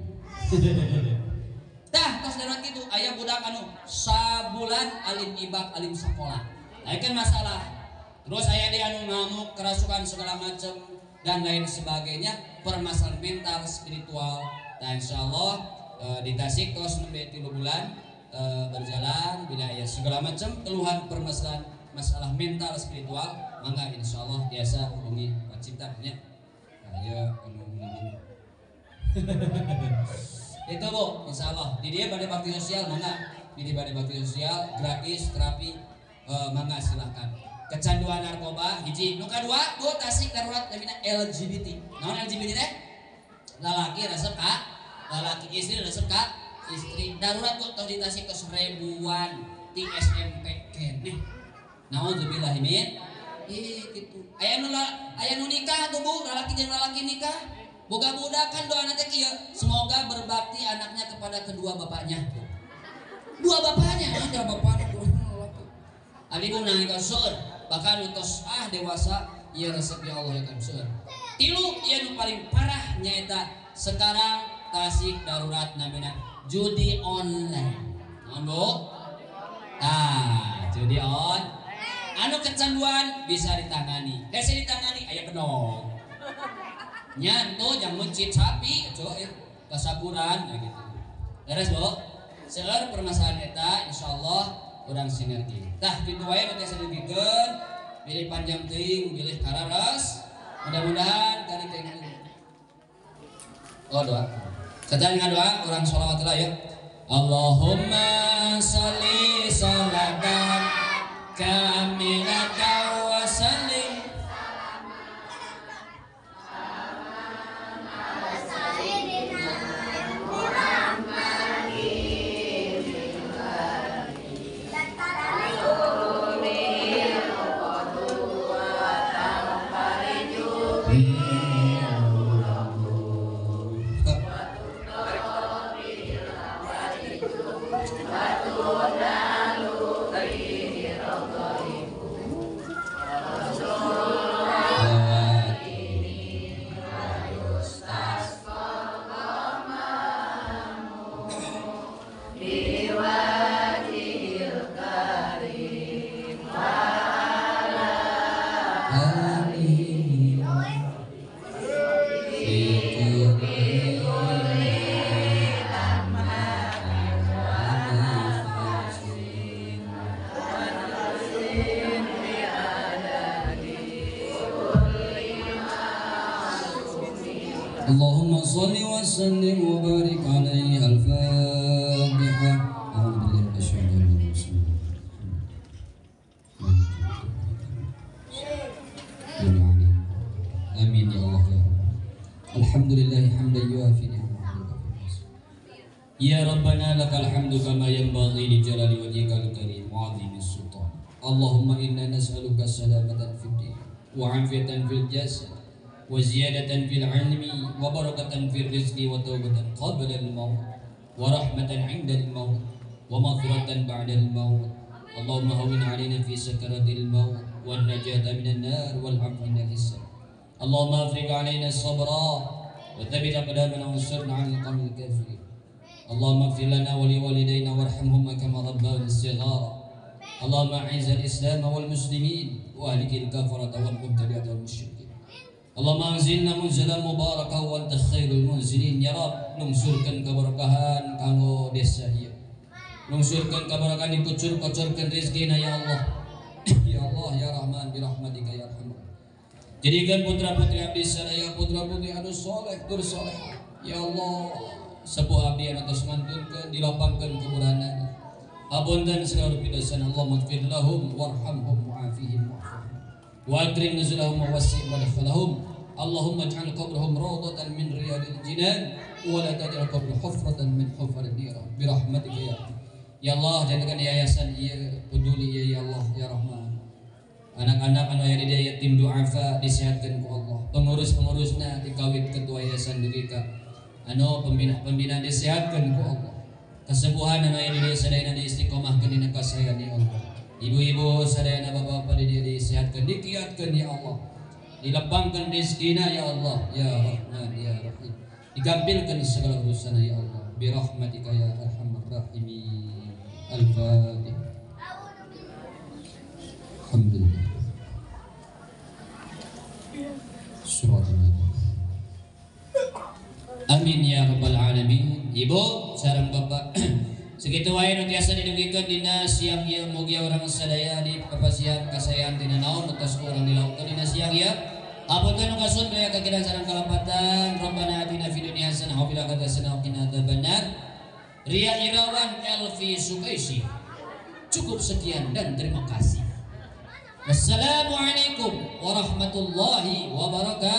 Tah tos darurat kitu aya budak anu sabulan alim ibak alim sekolah. Nah, kan masalah. Terus aya deui anu ngamuk, kerasukan segala macam dan lain sebagainya, permasalahan mental, spiritual. Nah, insyaallah di Tasik tos nembe 3 bulan berjalan bila aya segala macam keluhan permasalahan masalah mental spiritual, mangga insyaallah biasa hubungi Pak Cipta nya. Aya anu itu Bu, insyaallah di dia pada bakti sosial mangga, di dia pada bakti sosial gratis terapi, mangga silahkan. Kecanduan narkoba hiji, nu kadua Bu Tasik darurat namina LGBT. Naon LGBT teh? Lalaki resep ka lalaki, istri resep ka istri. Darurat Bu tos di Tasik tos ribuan ti SMP keneh. Naudzubillah min gitu. Aya nu nikah tuh Bu, lalaki jeung lalaki nikah. Boga budak kan doa nanti kieu, semoga berbakti anaknya kepada kedua bapaknya. Dua bapaknya, ada bapaknya dua laki. Abi bu nangis seueur, bahkan utos dewasa ieu resep ya Allah ya kan seueur. Tilu ieu nu paling parah nyaeta sekarang Tasik darurat namina judi online. Naon Bu? Tah, judi on. Anu kecanduan bisa ditangani. Hese ditangani aya bedog. Nyanto jang mencit sapi coy kasakuran ya gitu. Beres Bu? Seueur permasalahan eta insyaallah urang sinergi. Tah kitu wae nu teh sedugikeun. Bilih panjang teuing, bilih kararas. Mudah-mudahan kali teh. Oh doa. Setelah ngadoa urang sholawat lah ya. Allahumma sholli sholatan kamilatan wa sallim اللهم صل وسلم وبارك عليه. الفاتحة. أعوذ بالله من الشيطان الرجيم. بسم الله الرحمن الرحيم. آمين يا الله يا رب. الحمد لله حمدا يوافي نعمه يا ربنا لك الحمد كما ينبغي لجلال وجهك الكريم وعظيم السلطان. اللهم إنا نسألك سلامة في الدين وعافية في الجسد وزيادة في العلم وبركة في الرزق وتوبة قبل الموت ورحمة عند الموت ومغفرة بعد الموت. اللهم هون علينا في سكرة الموت والنجاة من النار والعفو من الحساب. اللهم افرغ علينا الصبر وثبت أقدامنا وانصرنا على القوم الكافرين. اللهم اغفر لنا ولوالدينا وارحمهما كما ربونا صغارا. اللهم اعز الإسلام والمسلمين واهلك الكفرة والمبتدعة والمشركين. اللهم anzilna munzalan mubaraka wa anta khairul munzilin. Ya Rabb, lungsurkeun keberkahan kanggo desa ieu. Lungsurkeun keberkahan dikucur-kucurkeun rezekina ya Allah. Ya Allah ya Rahman bi rahmatika ya Arhamar. Jadikan putra-putri abdi sadaya putra-putri anu soleh tur soleh. Ya Allah, sepuh abdi anu tos ngantunkeun dilapangkeun kuburanna. Hapunten segala rupi dosana. Allahumma ighfir lahum warhamhum wa'afihim wa'fu wa akrim nuzulahum wa wasi' madkhalahum. Allahumma ij'al qabrahum rawdatan min riyadil jinan wa la taj'al qabrahum hufratan min hufarin niran bi rahmatika ya Rabb. Ya Allah, jadikan yayasan ieu peduli ya Allah ya Rahman. Anak-anak anu aya di dieu yatim duafa disehatkeun ku Allah. Pengurus-pengurusna dikawit ketua yayasan dugi ka anu pembina-pembina disehatkeun ku Allah. Kesembuhan anu aya di dieu sadayana diistiqomahkeun dina kasaean ya Allah. Ibu-ibu sadayana bapak-bapak di dieu disehatkeun, dikiatkeun ya Allah. Dilapangkeun rezekina ya Allah ya Rahman ya Rahim. Digampilkeun segala urusan ya Allah. Bi rahmatika ya arhamar rahimin. Al-Fatihah. Alhamdulillah. Surat. Amin ya rabbal alamin. Ibu sareng bapak segitu wae nu tiasa didugikeun dina siang ieu, mugi urang sadaya dipapasihan kasaean tina naon nu tos urang dilakukeun dina siang ieu. Hapunten nu kasun bilih kakiran sareng kalepatan. Rabbana atina fid dunya hasanah wa fil akhirati hasanah wa qina adzabannar. Ria Irawan Elvi Sukaisi. Cukup sekian dan terima kasih. Wassalamualaikum warahmatullahi wabarakatuh.